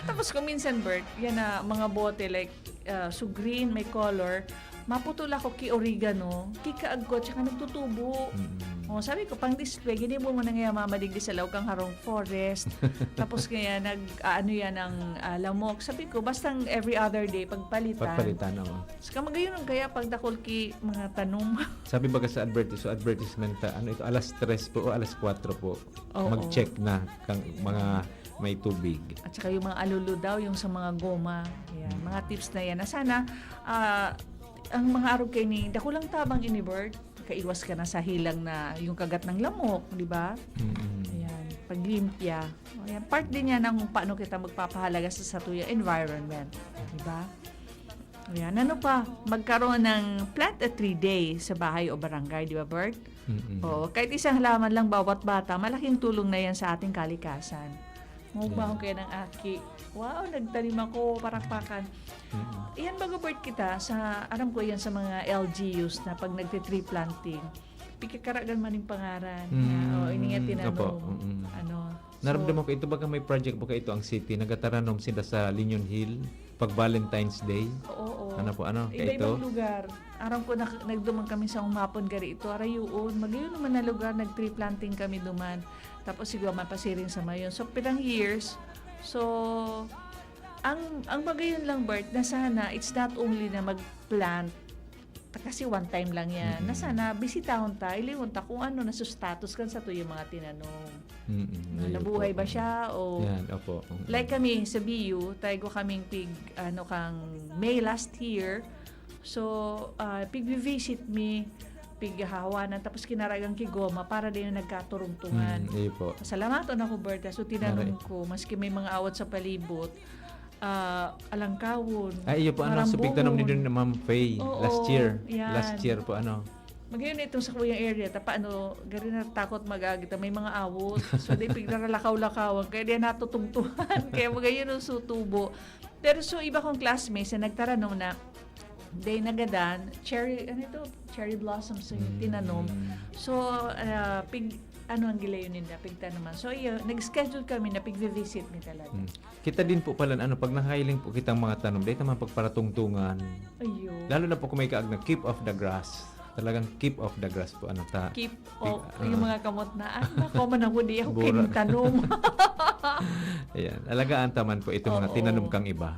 Tapos kung minsan, Bert, yan na mga bote, like, ah, so green, may color, maputol ako ki oregano, ki kaagkot, tsaka nagtutubo. Mm. Oh, sabi ko, pang display, ginibo mo na nga mamadigdi sa laog kang harong forest. Tapos kaya nag, ah, ano yan, ang, ah, lamok. Sabi ko, bastang every other day, pagpalitan. Pagpalitan, oo. Sa kamagayon, kaya pagdakol ki mga tanom. Sabi baga sa advertis-, so advertisement, ah, ano ito, alas tres po o alas kwatro po, Oo. mag-check na kang mga may tubig. At saka yung mga alolo daw, yung sa mga goma. Yan, Mm. mga tips na yan. Na sana, ah, ang mga arog kayo ni, dakulang tabang ini, Bert, kaiwas ka na sa hilang na yung kagat ng lamok, di ba? Mm. Ayan, paglimpya. Ayan, part din yan ng kung paano kita magpapahalaga sa satuyang environment, di ba? Ayan, ano pa? Magkaroon ng plant a tree day sa bahay o barangay, di ba, Bert? Mm-mm. Oo, kahit isang halaman lang bawat bata, malaking tulong na yan sa ating kalikasan. Mukbang Yeah. ko yan ng aki. Wow, nagtanim ako, parakpakan. Mm-mm. Yan, baga, Bert, kita, sa, aram ko yan sa mga L G Us na pag nagte-tree planting, pikakaragan man yung pangaran na, Mm, oh, ini nga tinanom. Opo, mm-mm. Ano, so Naramdaman ko, ito baga may project baga ito ang city, nagataranom sila sa Linyon Hill, pag Valentine's Day. Oo, oo. Ano po, ano? Iba-ibang Kaito? lugar. Aram ko, nak-, nagduman kami sa umapon gari ito. Arayoon, magayon naman na lugar, nag-tree planting kami duman. Tapos siguro mapasiring sa mayon. So, pirang years. So, ang, ang magayon lang, Bert, na sana, it's not only na mag-plant, ta-, kasi one time lang yan, na Mm-mm. sana bisitahon ta, ilingon ta kung ano na sa status kan sa tuyong mga tinanom. Mm-mm. Na Ayun nabuhay po. ba siya o Yan, opo. Mm-mm. Like kami sa B U, taygo kaming pig, ano, kang May last year. So, ah, pig-visit mi, pighahawanan, tapos kinaragan ki goma para din nagkaturungtungan. Mm, iyo po. Salamaton ako, Berta. So, tinanom Aray. ko, maski may mga awat sa palibot, ah, alangkawon, Ay, iyo po, ano, sa pigtanom ni marambongon. Dun, Ma'am Faye, Oo, last year. yan. Last year po, ano. Magayon na itong sa kuyang area, ta paano, gari na takot mag-agi ta, may mga awot. So, di piglalakaw-lakawan, kaya di natutugtuhan. Kaya magayon ang sutubo. Pero so, iba kong classmates na nagtaranom na, day nagadan, cherry, ano ito? Cherry blossoms yung Mm. tinanom. So, ah, pig-, ano ang gilayon nila, pigtanaman. So, yun, nag-schedule kami na pig-visit mi talaga. Mm. Kita din po pala, ano, pag nakahiling po kitang mga tanom, dahil naman pagparatungtungan. Ayun. Lalo na po kung may kaag na keep off the grass. Talagang keep off the grass po, ano ta. Keep off, ah, yung mga kamot na, "Ah, nako, manangudi ako, bura. Kintanom." Ayan. Alagaan taman po itong mga tinanom kang iba.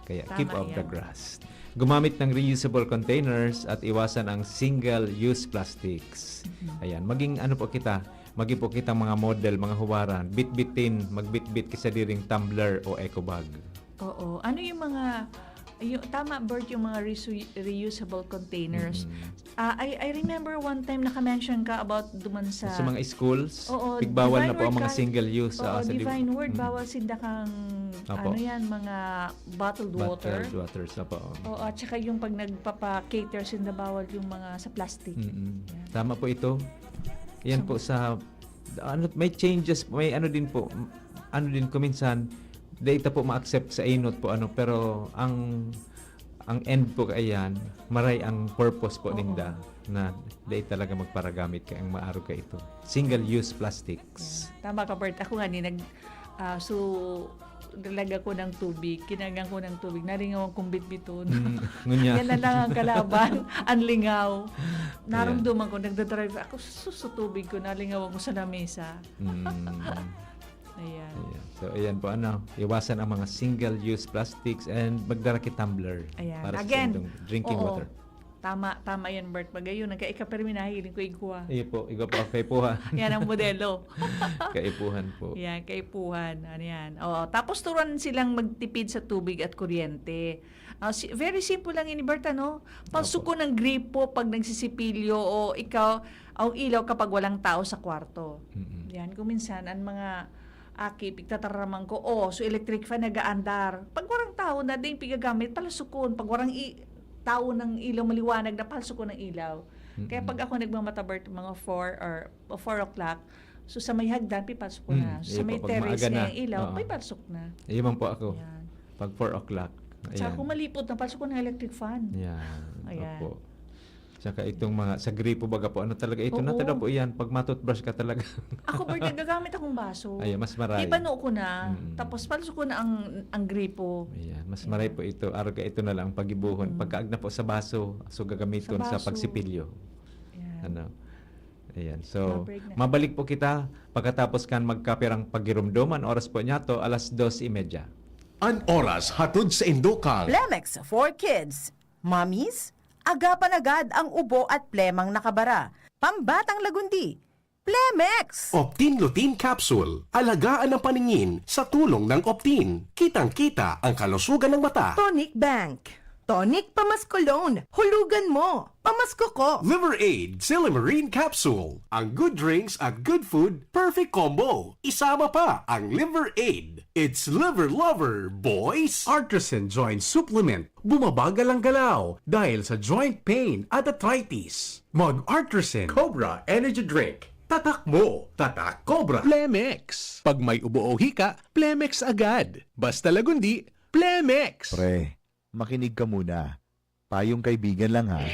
Kaya keep off the grass. Gumamit ng reusable containers at iwasan ang single-use plastics. Mm-hmm. Ayan. Maging ano po kita, maging po kitang mga model, mga huwaran. Bitbitin, magbitbit ki sadiring tumbler o eco bag. Oo. Ano yung mga, yung, tama, Bert, yung mga resu- reusable containers. Mm-mm. Ah, I, I remember one time naka-mention ka about duman sa... Sa mga schools, oo, pigbawal na po ang mga single use. Oo, sa Divine Word, bawal sinda kang, ano yan, mga bottled water. Bottled waters, opo. Oo, at saka yung pag nagpapa-cater sinda, bawal yung mga sa plastic. Mm-mm. Yan. Tama po ito. Yan po sa, ano, may changes, may ano din po, ano din kuminsan, dahil ito po ma-accept sa inot po, ano, pero ang ang end po kaiyan, maray ang purpose po ninda na dai talaga magparagamit kay ang maarog ka ito. Single-use plastics. Yeah. Tama ka, Bert. Ako nga ni nag ah, so naglaga ko ng tubig, kinagan ko ng tubig, nalingawan kong bitbiton. Mm, ngunya. Yan na lang ang kalaban, ang lingaw. Naramdaman ko, nagdadrive ako, sus, sa tubig ko, nalingawan ko sa lamesa. Mm. Ayan. Ayan. So, ayan po, ano, iwasan ang mga single-use plastics and magdara ki tumbler para sa sindong drinking water. Again, oo. Tama, tama yan, Bert. Magayon, nagkaikapermi, nahiling ko igwa. Iyo po, igwa po ang kaipuhan. Yan ang modelo. Kaipuhan po. Yan, kaipuhan. Ano yan? Oo. Tapos turuan silang magtipid sa tubig at kuryente. Ah, si- very simple lang ini, Bert, ano? Opo. Palsuko ng gripo pag nagsisipilyo o ikaw, ang ilaw kapag walang tao sa kwarto. Mm-mm. Yan, kung minsan, ang mga aki, pigtataraman ko, "Oh, so electric fan, nagaandar." Pag warang tao na din pigagamit, palasukon. Pag warang i- tao ng ilaw, maliwanag na, palasukon ng ilaw. Kaya Mm-mm. pag ako nagmamata, Bert, mga four or four o'clock, so sa may hagdan, pipasok ko na. Mm, So, sa iyo may po, pag terrace maaga na. Kaya ilaw, Oo. Pipasok na. Iyo man po ako. Yan. Pag four o'clock. Sa Ayan. Ako malipot na, pasok ko ng electric fan. Yan. Ayan. Opo. Saka itong mga, sa gripo baga po, ano talaga ito, Oo. Natada po iyan, pag matoothbrush ka talaga. Ako, Bert, nagagamit akong baso. Ayan, mas maray. Ipano ko na, Mm. Tapos palso ko na ang, ang gripo. Ayan, mas maray po ito. Arog ka ito na lang ang pagibuhon. Mm. Pagkaag na po sa baso, so gagamiton sa Sa baso. Pagsipilyo. Ayan. Ano? Ayan. So, mabalik po kita pagkatapos kan magkapirang pagirumdoman. Oras po niya to, alas dos y media. An oras hatod sa Indokal. Plemex for Kids. Mommies, agapan agad ang ubo at plemang nakabara. Pambatang lagundi, Plemex! Optin Lutein Capsule. Alagaan ang paningin sa tulong ng Optin. Kitang-kita ang kalusugan ng mata. Tonic Bank. Tonic Pamasko Loan. Hulugan mo! Pamasko ko! Liver Aid Silymarin Capsule. Ang good drinks at good food, perfect combo. Isama pa ang Liver Aid. It's Liver Lover, boys! Artisan Joint Supplement. Bumabagal ang galaw dahil sa joint pain at arthritis. Mag Artisan Cobra Energy Drink. Tatak mo, tatak Cobra. Plemex. Pag may ubo o hika, Plemex agad. Basta lagundi, Plemex. Pre, makinig ka muna. Payong kaibigan lang, ha.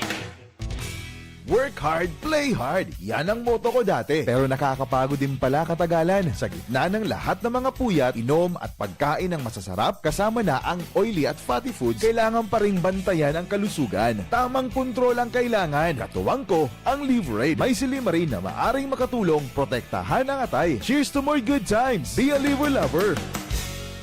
Work hard, play hard. Yan ang motto ko dati. Pero nakakapagod din pala katagalan. Sa gitna ng lahat ng mga puyat, inom at pagkain ng masasarap, kasama na ang oily at fatty foods, kailangan pa ring bantayan ang kalusugan. Tamang kontrol ang kailangan. Katuwang ko, ang Liverade. May silymarin na maaring makatulong protektahan ang atay. Cheers to more good times! Be a Liver Lover!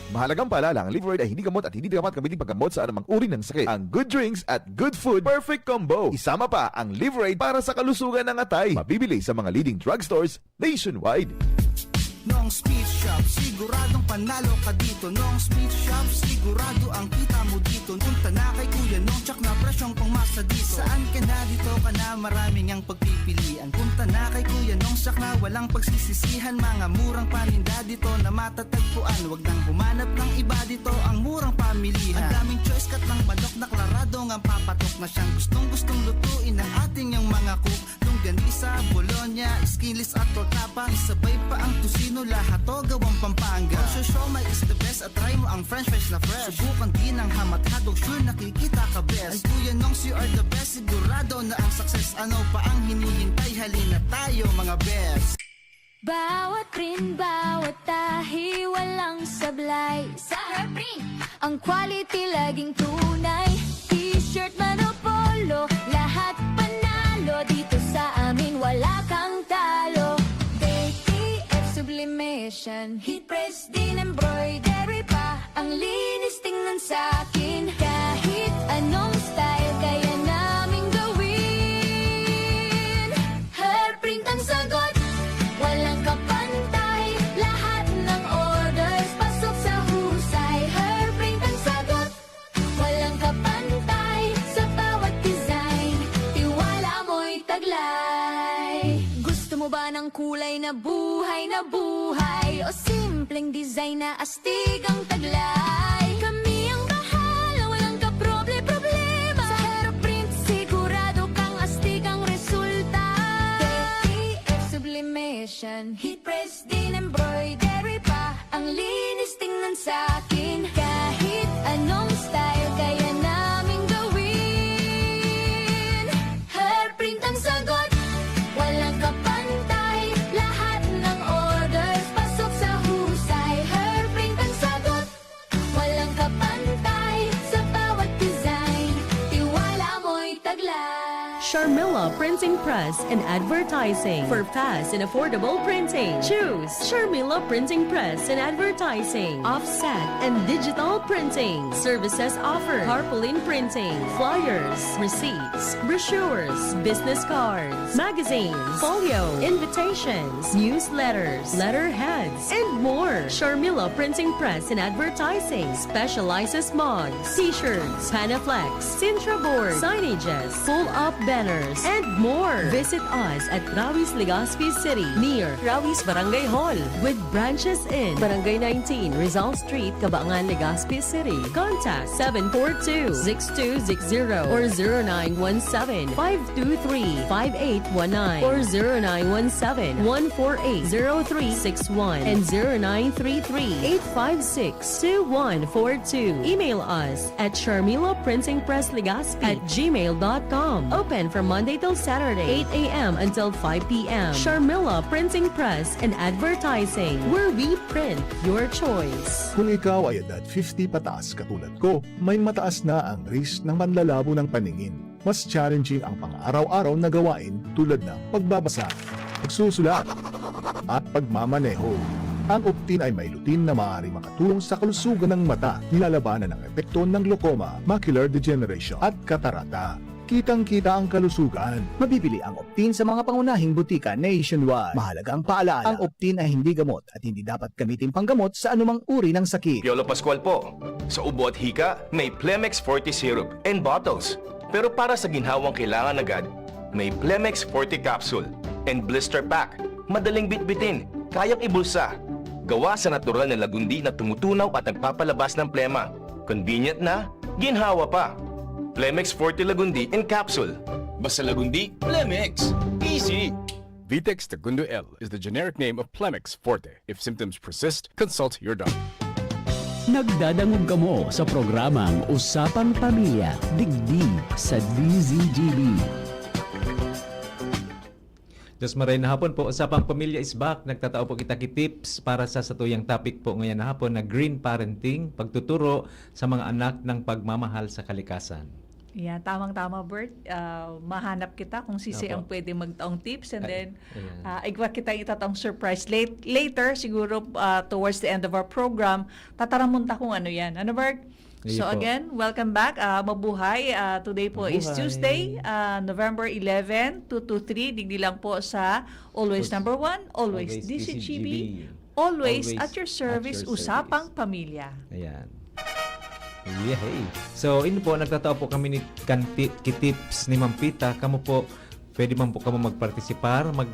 Mahalagang paalala, ang Liverade ay hindi gamot at hindi dapat gamitin paggamot sa anumang uri ng sakit. Ang good drinks at good food, perfect combo. Isama pa ang Liverade para sa kalusugan ng atay. Mabibili sa mga leading drugstores nationwide. Nong Speed Shop, siguradong panalo ka dito. Nong Speed Shop, sigurado ang kita mo dito. Punta na kay Kuya Nong, tsak na presyong pangmasa dito. Saan ka na, dito ka na, maraming ang pagpipilian. Punta na kay Kuya Nong, tsak na walang pagsisisihan. Mga murang paninda dito na matatagpuan. Wag nang humanap ng iba, dito ang murang pamilihan. Ang daming choice, cut ng manok na klarado ngang papatok na siyang gustong-gustong lutuin ng ating yang mga cook. Longganisa, bologna, skinless at torta pa. Isabay pa ang tocino, lahat to gawang Pampanga. Ang siomai is the best at try mo ang french fries na fresh. Subukan din ang ham at hotdog, sure nakikita ka best. Ang Kuya Nongs, you are the best, sigurado na ang success. Ano pa ang hinihintay? Halina tayo, mga best. Bawat print, bawat tahi, walang sablay. Sa Herbring, ang quality laging tunay. T-shirt man o polo, lahat panalo. Heat press din embroidery pa. Ang linis tingnan sa akin. Kahit anong style kaya naming gawin. Hairprint ang sagot, walang kapantay. Lahat ng orders pasok sa husay. Hairprint ang sagot, walang kapantay. Sa bawat design, tiwala mo'y taglay. Gusto mo ba ng kulay na buhay na buhay? O simpleng design na astig ang taglay? Kami ang bahala, walang kaproble-problema. Sa Hairprint, sigurado kang astig ang resulta. T F Sublimation, heat press din embroidery pa. Ang linis tingnan sa akin. Kahit anong style kaya naming gawin. Hairprint ang sagot, walang kapantay. Lahat ng orders pasok sa husay. Hairprint ang sagot, walang kapantay. Sa bawat design, tiwala mo'y taglay. Sharmila Printing Press and Advertising. For fast and affordable printing, choose Sharmila Printing Press and Advertising. Offset and digital printing services offered. Tarpaulin printing, flyers, receipts, brochures, business cards, magazines, folio, invitations, newsletters, letterheads, and more. Sharmila Printing Press and Advertising specializes mugs, t-shirts, Panaflex, Sintra board, signages, pull-up banners, and more. Visit us at Rawis, Legazpi City, near Rawis Barangay Hall, with branches in Barangay nineteen, Rizal Street, Cabangan, Legazpi City. Contact seven four two, six two six zero or zero nine one seven, five two three, five eight one nine or zero nine one seven, one four eight, zero three six one and zero nine three three, eight five six, two one four two. Email us at Sharmila Printing Press Legazpi at gmail dot com. Open from Monday till Saturday, eight a m until five p m. Sharmila Printing Press and Advertising, where we print your choice. Kung ikaw ay edad fifty pataas katulad ko, may mataas na ang risk ng panlalabo ng paningin. Mas challenging ang pang-araw-araw na gawain tulad ng pagbabasa, pagsusulat, at pagmamaneho. Ang Optin ay may lutein na maaaring makatulong sa kalusugan ng mata, nilalabanan ang epekto ng glaucoma, macular degeneration, at katarata. Kitang-kita ang kalusugan. Mabibili ang Optin sa mga pangunahing butika nationwide. Mahalaga ang paalaala. Ang Optin ay hindi gamot at hindi dapat gamitin panggamot sa anumang uri ng sakit. Piolo Pascual po. Sa ubo at hika, may Plemex Forte Syrup and bottles. Pero para sa ginhawang kailangan agad, may Plemex Forte Capsule and Blister Pack. Madaling bitbitin, kayang ibulsa. Gawa sa natural na lagundi na tumutunaw at nagpapalabas ng plema. Convenient na, ginhawa pa. Plemex Forte Lagundi in Capsule. Basta Lagundi, Plemex. Easy! Vitex Tagundo L is the generic name of Plemex Forte. If symptoms persist, consult your doctor. Nagdadangog kamo sa programang Usapang Pamilya, digdi sa D Z G B. Diyos maray na hapon po, Usapang Pamilya is back. Nagtatao po kita ki tips para sa satuyang topic po ngayon na hapon na green parenting, pagtuturo sa mga anak ng pagmamahal sa kalikasan. Yeah, tamang-tama, Bert. Ah, mahanap kita kung sisi Opo. ang pwede magtaong tips and Ay, then ayan. ah, igwa kita itataong surprise late, later, siguro ah, towards the end of our program, tataramon ta kung ano yan. Ano, Bert? Iyo So po. again, welcome back. Ah, mabuhay. Ah, today po is Mabuhay. Tuesday, ah, November eleven, two two three. Digdi lang po sa Always Always- Number One, Always, Always D C G B, D C G B. Always, Always at your at service, your Usapang service. Pamilya. Ayan. Yehey! So, ini po, nagtatao po kami ni kanti, ki tips ni Ma'am Pita. Kamo po, pwede man po kamo magpartisipar, mag,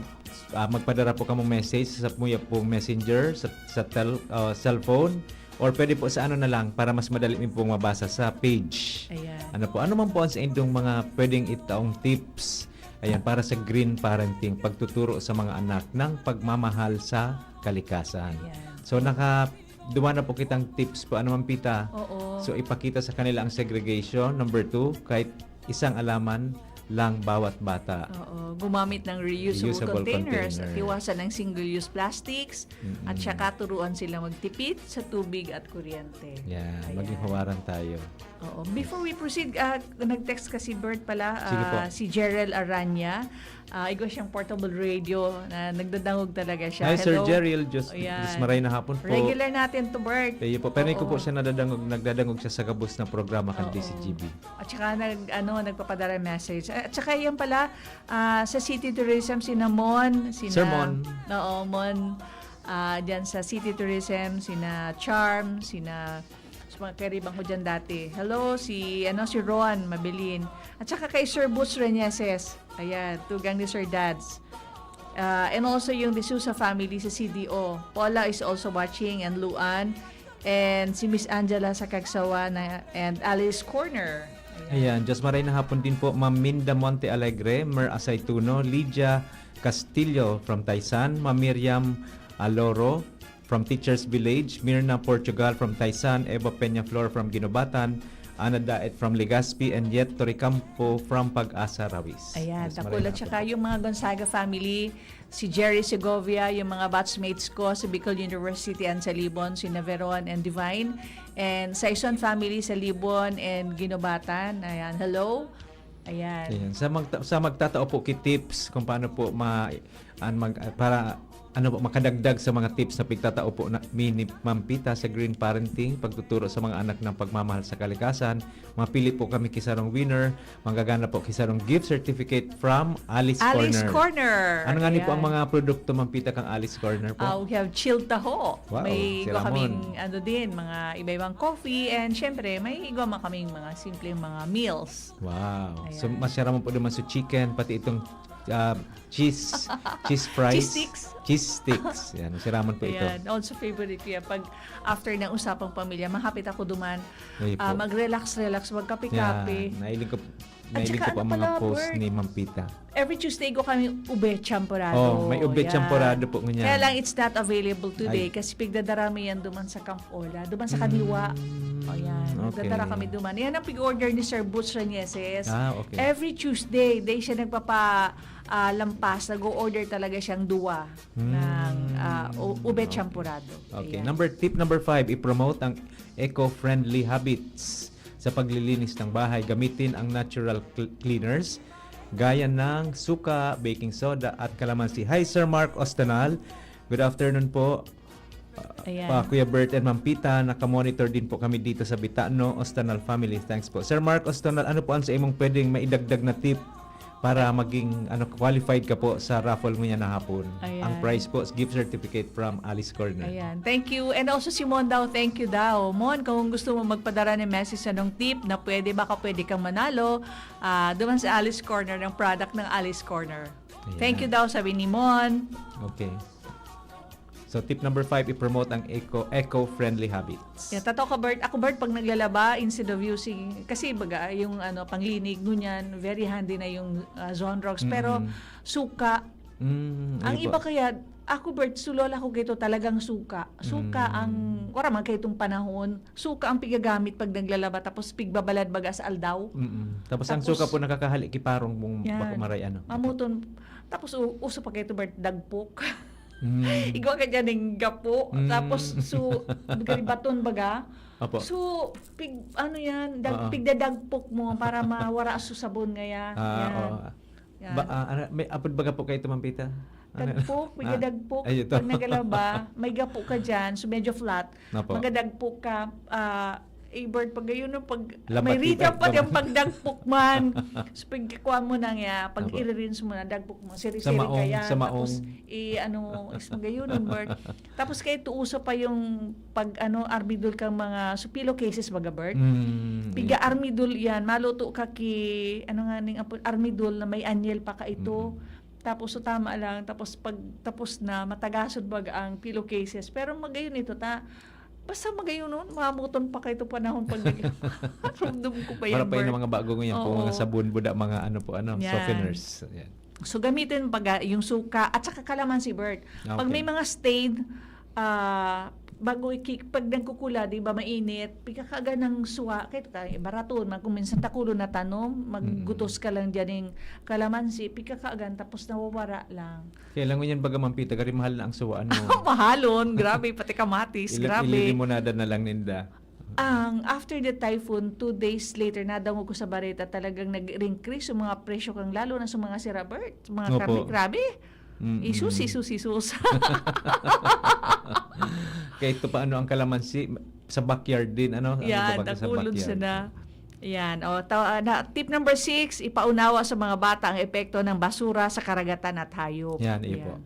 ah, magpadara po kamo message sa muya pong messenger, sa, sa tel, ah, cellphone, or pwede po sa ano na lang, para mas madali niyo pong mabasa sa page. Ayan. Ano po, ano man po ang sa inyong mga pwedeng itaong tips, ayan, para sa green parenting, pagtuturo sa mga anak ng pagmamahal sa kalikasan. Ayan. So, naka, duwa na po kitang tips po. Ano man, Pita? Oo. So, ipakita sa kanila ang segregation. Number two, kahit isang alaman, lang bawat bata. Oo, gumamit ng reusable, Reusable containers at container. iwasan ng single-use plastics Mm-mm. at saka turuan silang magtipid sa tubig at kuryente. Yan, Ayan. maging huwaran tayo. Oo. Before we proceed, ah, nag-text kasi Bert pala, Sige po. ah, si Gerald Aranya. Ah, igwa siyang portable radio na nagdadangog talaga siya. Hi, Sir Hello. Jerry. Just, Ayan. just maray na hapon po. Regular natin to, Bert. Kayo po. Pero ko Oo. po siya nadadangog, nagdadangog siya sa gabos na programa kan Oo. D C G B. At saka nag, ano, nagpapadara message. At saka yan pala, ah, sa City Tourism, sina Mon, sina... Sir Mon. Oo, Mon. Ah, dyan sa City Tourism, sina Charm, sina... Sa mga karibang ko dyan dati. Hello, si, ano, si Ron Mabilin. At saka kay Sir Boots Reneses. Ayan, tugang ni Sir Dads. Ah, and also yung De Souza family sa C D O. Paula is also watching and Luan. And si Miss Angela sa Cagsawa na, and Alice Corner. Ayan, just maray na hapon din po, Ma'am Minda Monte Alegre, Mer Asaytuno, Lydia Castillo from Taisan, Ma'am Miriam Aloro from Teachers Village, Mirna Portugal from Taisan, Eva Peñaflor from Guinobatan, Ana Daet from Legazpi, and Yet Toricampo from Pag-asa, Rawis. Ayan, Just maray dakula. na Tsaka hapon. Yung mga Gonzaga family, si Jerry Segovia, yung mga batchmates ko sa Bicol University and sa Libon, si Naveron and Divine, and sa Ison family sa Libon and Guinobatan. Ayan, hello. Ayan. Ayan. Sa, magta- sa magtatao po ki tips kung paano po ma an mag, para ano po, makadagdag sa mga tips na pigtatao po na mini Mampita sa green parenting, pagtuturo sa mga anak ng pagmamahal sa kalikasan, mapili po kami kisarong winner, manggagana po kisarong gift certificate from Alice, Alice Corner. Corner. Ano nga ni po ang Ayan. Mga produkto, Mampita, kang Alice Corner po? Ah, we have chilled taho. Wow, May si igwa Ramon. Kaming, ano din, mga iba-ibang coffee, and syempre, may igwa man kaming mga simpleng mga meals. Wow. So, Ayan. Masyaraman po naman sa chicken, pati itong ah, cheese, cheese fries. Cheese sticks. Cheese sticks. Yan, masyaraman po ito. Ayan, also favorite ko yan. Pag after ng usapang pamilya, mahapit ako duman. Ayun po. Ah, mag-relax-relax, magkape-kape. Yan, nailing ko, At nailing saka ko po ano ang mga pala, post Bert? Ni Mampita. Every Tuesday ko kami ube champorado. Oh, may ube Yan. Champorado po ngunyan. Kaya lang, it's not available today Ay. Kasi pigdadara mi yan duman sa Camp Ola, duman sa Kadiwa. Mm, O yan, okay. nagdadara kami duman. Yan ang pig-order ni Sir Boots Reneses. Ah, okay. Every Tuesday, day siya nagpapa ah, lampas, nag-o-order talaga siyang duwa Mm, ng ah, u- ube okay. Champorado. Okay, Ayan. number tip number five, i-promote ang eco-friendly habits sa paglilinis ng bahay. Gamitin ang natural cl- cleaners gaya ng suka, baking soda at kalamansi. Hi, Sir Mark Ostanal. Good afternoon po. Ayan. Pa Kuya Bert and Mampita, naka-monitor din po kami dito sa Bitano, Ostanal family. Thanks po. Sir Mark Ostanal, ano po ang sa imong pwedeng maidagdag na tip para maging ano qualified ka po sa raffle mo yan na hapon? Ayan. Ang prize po is gift certificate from Alice Corner. Ayan. Thank you. And also si Mon daw, thank you daw. Mon, kung gusto mo magpadara ng message anong tip na pwede, baka pwede kang manalo, ah, duman sa Alice Corner, ng product ng Alice Corner. Ayan. Thank you daw, sabi ni Mon. Okay. So tip number five, i-promote ang eco eco-friendly habits. Yeah, totoo ka, Bert. Ako, Bert, pag naglalaba, instead of using, kasi baga, yung ano, panglinig, ngunyan, very handy na yung ah, Zonrox. Pero Mm. suka, Mm, ang ayun iba po. Kaya, ako, Bert, si lola ko kito talagang suka. Suka Mm. ang, wala man kayong panahon, suka ang pigagamit pag naglalaba, tapos pigbabalad baga sa aldaw. Mm-mm. Tapos, ang Tapos, suka po nakakahali kiparong mong Yan. bako maray ano. Mamuton, tapos u- uso pa kito, Bert, dagpok. Mm. Igwa ka dyan ng gapo. Mm. Tapos, so, garibaton baga. Opo. So, pig, ano yan, dag, Oo. pigdadagpok mo para mawara sa sabon ngaya. Ah, Yan. oo. Yan. Ba, ah, ano, may apod baga po kayo ito, Mampita? Ano? Dagpok, Ah, pigdadagpok. ay, ito. Pag nagalaba, may gapo ka dyan, so medyo flat. Opo. Magadagpok ka, ah, eh, Bert, pag gayon, no, pag Labat may yung rita pa pagdam- yung pagdagpok man. So, pagkakuha mo na nga, pag Opo. i-rinse mo na, dagpok mo, siri-siri Sa maong, kaya, sa maong. Tapos, i-ano, is magayon, Bert. Tapos, kaya tuuso pa yung pag, ano, armidol kang mga, so, pillowcases, baga, Bert. Mm, Piga ayun. Armidol yan, maluto ka ki, ano nga ning, apo- Armidol na may anyel pa ka ito. Mm. Tapos, so, tama lang. Tapos, pag tapos na, matagasod baga ang pillowcases. Pero magayon ito, ta, basta magayon nun, mamuton pa kayo itong panahon pag nag-, rumdum ko pa yan, Para pa yung Bert. Mga bago ngayon, kung Oo. Mga sabon, buda, mga ano po, ano, Yan. softeners. Yan. So, gamitin baga yung suka at saka kalamansi, Bert. Ah, Pag okay. May mga stained, ah, bago iki-, pag nagkukula, di ba, mainit, pikakagan ng suwa, kahit ka, baraton man, kung minsan takulon na tanom, maggutos ka lang dyan ng kalamansi, pikakagan, tapos nawawara lang. Kaya lang yun, baga, Ma'am Pita, gari mahal na ang suwaan mo. Mahalon, grabe, pati kamatis, Ili-, grabe. Ililimonada na lang ninda. Ang after the typhoon, two days later, nadangog ko sa bareta, talagang nag-increase yung mga presyo kang, lalo na sa mga sirabert, mga Opo. karne, grabe. Mm-mm. Isus, isus, isus. Kahit pa ano ang kalamansi, sa backyard din, ano? Ang Yan, iba pa sa dakulon backyard. sana. Yan. O, ta-, ah, na, tip number six, ipaunawa sa mga bata ang epekto ng basura sa karagatan at hayop. Yan, iyo po. Yan.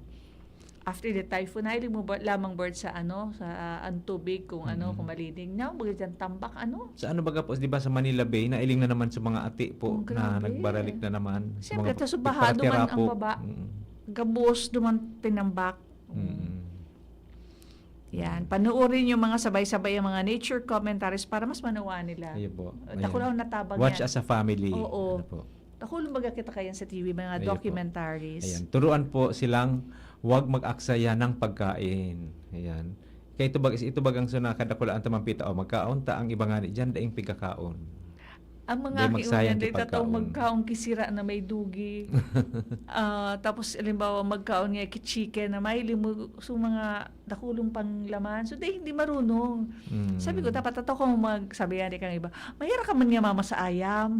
After the typhoon, nahiling mo ba lamang, Bert, sa ano, sa, ah, ang tubig, kung ano, Mm. kung malinig na, baga dyan, tambak, ano? Sa ano baga po, di ba sa Manila Bay, nailing na naman sa mga ati po Oh, na grabe. nagbaralig na naman, sa Siyempre, mga tas baha duman ang pagtatirapo. baba. Mm. Gabos duman tinambak. Mm. Yan. Mm. Panoorin yung mga sabay-sabay, yung mga nature commentaries para mas manuwa nila. Ayun po. Dakula Ayan. ang natabang Watch yan. as a family. Oo. Ano po? Dakula baga kita kayan sa T V, mga Ayun po. documentaries. Ayan. Turuan po silang wag mag-aksaya ng pagkain. Ayan. Kaya ito bag-, ito bagang suna kadakulaan ta, Ma'am Pita, o, magkaon ta, ang iba nga ni dyan, daing pigkakaon. Ang mga Dahil aki magsayang uyan, dahil tataw kipagkaon. magkaon ki sira na may dugi. Ah, tapos, halimbawa, magkaon niya ki chicken na may limo, so mga dakulong pang laman. So, dahil hindi marunong. Mm. Sabi ko, dapat tataw ka mag-, sabi nga ni kang iba, "Mayara ka man nga mama sa ayam."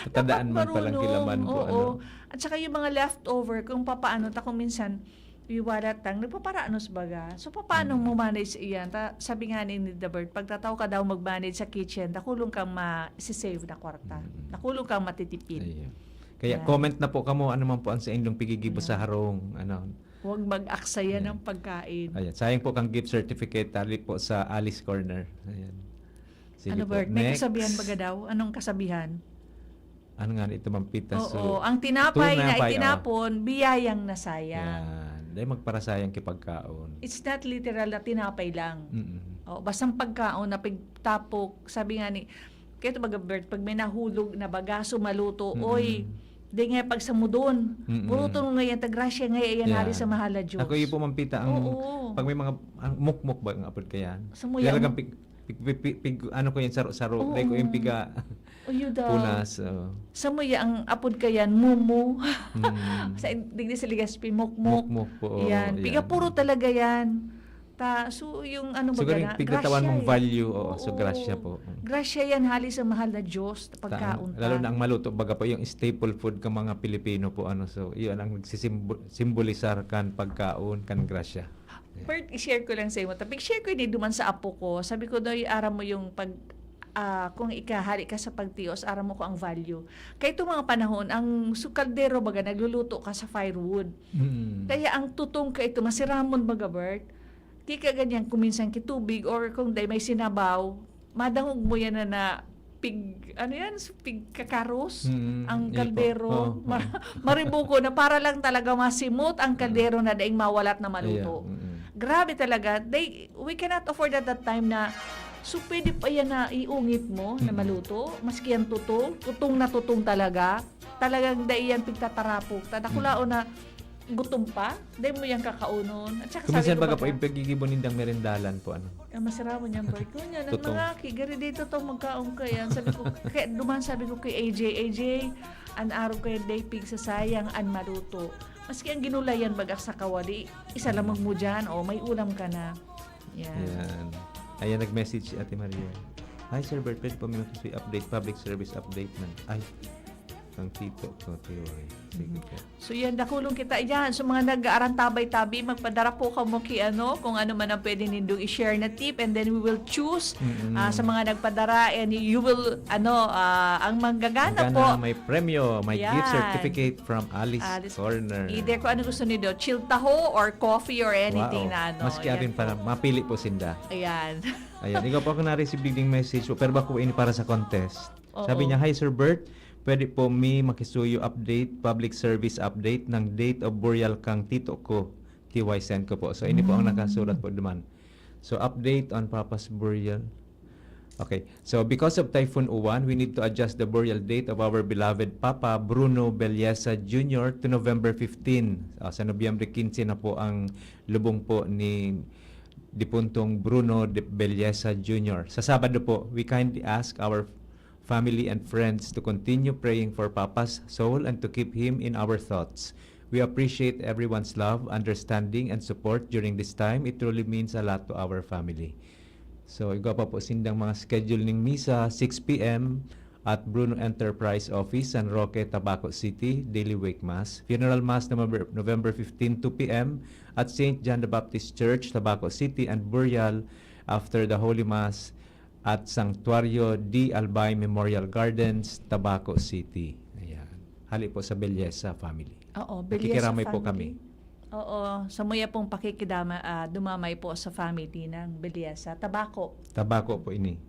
Tatandaan Dapat man palang marunong. kilaman ko, Oo. ano. At saka yung mga leftover, kung papaano, ta kung minsan, iwalat tang, nagpaparanos baga. So, papaano Mm. mo manage iyan? Ta, sabi nga ni, ni Dabert, pagtataw ka daw mag-manage sa kitchen, dakulong kang ma-save na kwarta. Mm. Dakulong kang matitipid. Ayun. Kaya Yan. comment na po kamo, ano man po ang sa inyong pigigibo sa Yan. harong, ano. Huwag mag-aksaya Yan. ng pagkain. Ayan. Sayang po kang gift certificate, tali po sa Alice Corner. Ayan. Sige Ano, po. Bert? May Next. kasabihan baga daw? Anong kasabihan? Ano nga ito, Ma'am Pita? Oo, So, ang tinapay na tinapay, oh. itinapon, biyayang nasayang. Yan. Dahil magparasayang kipagkaon. It's not literal na tinapay lang. Mm-mm. Oh, bastang pagkaon na pigtapok, sabi nga ni, kaya ito baga, Bert, pag may nahulog na baga, sumaluto, Mm-mm. oy, di nga pagsamudon. Mm-mm. Puruton mo ngayon, ta grasya nga yan Yeah. hali sa mahal na Diyos. Ako yun po, Ma'am Pita, ang Oo. pag may mga, ang mukmok ba ang apod ka yan? Sa muya, Talagang um, pig-, pig-, pig-, pig-, ano ko yan, saro-saro. Oo. Dahil ko yung piga Uyo daw. punas, oo. Sa muya, ang apod ka yan, mumu. Mm. Sa in-, digdi sa Legazpi, mukmok. Mukmok po, oo, Yan. yan. Piga puro talaga yan. Ta, so, yung ano ba Siguro yung gana? pigkatawan Grasya mong eh. value, oo, so Oo. grasya po. Grasya yan, hali sa mahal na Diyos, Ta-, pagkaon lalo ta. na ang maluto, baga po yung staple food ka mga Pilipino po, ano, so, yun ang nagsisimbo-, simbolisar kan pagkaon, kan grasya. Yeah. Bert, i-share ko lang sa imo. Tapig share ko ini duman sa apo ko. Sabi ko, "Doy, aram mo yung pag, ah, kung ikahali ka sa pagtios, aram mo ko ang value." Kaya itong mga panahon, ang su-, kaldero, baga, nagluluto ka sa firewood. Mm. Kaya ang tutong ka ito, masiramon, baga, Bert. Kaya ganyan, kung minsan kitubig or kung day may sinabaw, madangog mo yan na, na pig, ano yan, pigkakaros, Mm, ang ipo. kaldero. Oh, Ma-, oh. maribuko na para lang talaga masimot ang Mm. kaldero na daing mawalat na maluto. Ayan, mm. Grabe talaga. They, we cannot afford at that time na, so pwede pa yan na iungit mo na Mm. maluto, maski yan tutong, tutong na tutong talaga. Talagang dai yan pigtatarapok. Ta, dakulaon Mm. na gutom pa, dai mo yan kakaunon. At saka Kung sabi minsan ko baga po, baga, yung paggigibo nindang merendalan po, ano? Ah, masarap mo niyan, boy. Kung yan, ang Totoo. mga aki, gari dito to, magkaon ka yan. Sabi ko, kaya duman sabi ko kay A J, "A J, an arog kayo day pig sa sayang, an maluto." Maski ang ginulayan, bagak sa kawali, isa lamang mo dyan, o may ulam ka na. Yan. Yan. Ayan, nag-message si Ate Maria. "Hi, Sir Bert, pwede po may makisuy update, public service update man." Ay, ang tito ko, T Y. Sige Mhm. po. So, yan, dakulong kita. Yan, so mga nag-aarantabay tabi, magpadara po kamo ki ano, kung ano man ang pwede nindong i-share na tip, and then we will choose, Mm-mm. ah, sa mga nagpadara, and you will, ano, ah, ang manggagana Gana, po. may premyo, may gift Yan. certificate from Alice Alice. Corner. Either kung ano gusto nindo, chilled taho or coffee or anything Wow. na ano. Maski Yan arin po. para mapili po sinda. Ayan. Ayan, ikaw po ako na-receive ding message po, pero bako ini para sa contest. Oo. Sabi niya, "Hi, Sir Bert. Pwede po mi makisuyo update, public service update ng date of burial kang tito ko." T Y send ko po. So, ini po ang Mm. nakasulat po duman. So, update on Papa's burial. Okay. So, because of Typhoon Uwan, we need to adjust the burial date of our beloved Papa, Bruno Belleza Junior, to November fifteen. Ah, sa Nobyembre quince na po ang lubong po ni dipuntong Bruno de Belleza Junior. Sa Sabado po, we kindly ask our family and friends to continue praying for Papa's soul and to keep him in our thoughts. We appreciate everyone's love, understanding, and support during this time. It truly means a lot to our family. So, igwa pa po sindang mga schedule ning misa, six p m at Bruno Enterprise Office, San Roque, Tabaco City, daily wake mass. Funeral mass, November, November fifteen, two p m at Saint John the Baptist Church, Tabaco City, and burial after the Holy Mass at Santuario de Albay Memorial Gardens, Tabaco City. Ayan. Hali po sa Belleza family. Oo, Belleza Nakikiramay po family. kami. Oo, samuya pong pakikidama-, ah, dumamay po sa family ng Belleza. Tabaco. Tabaco po ini.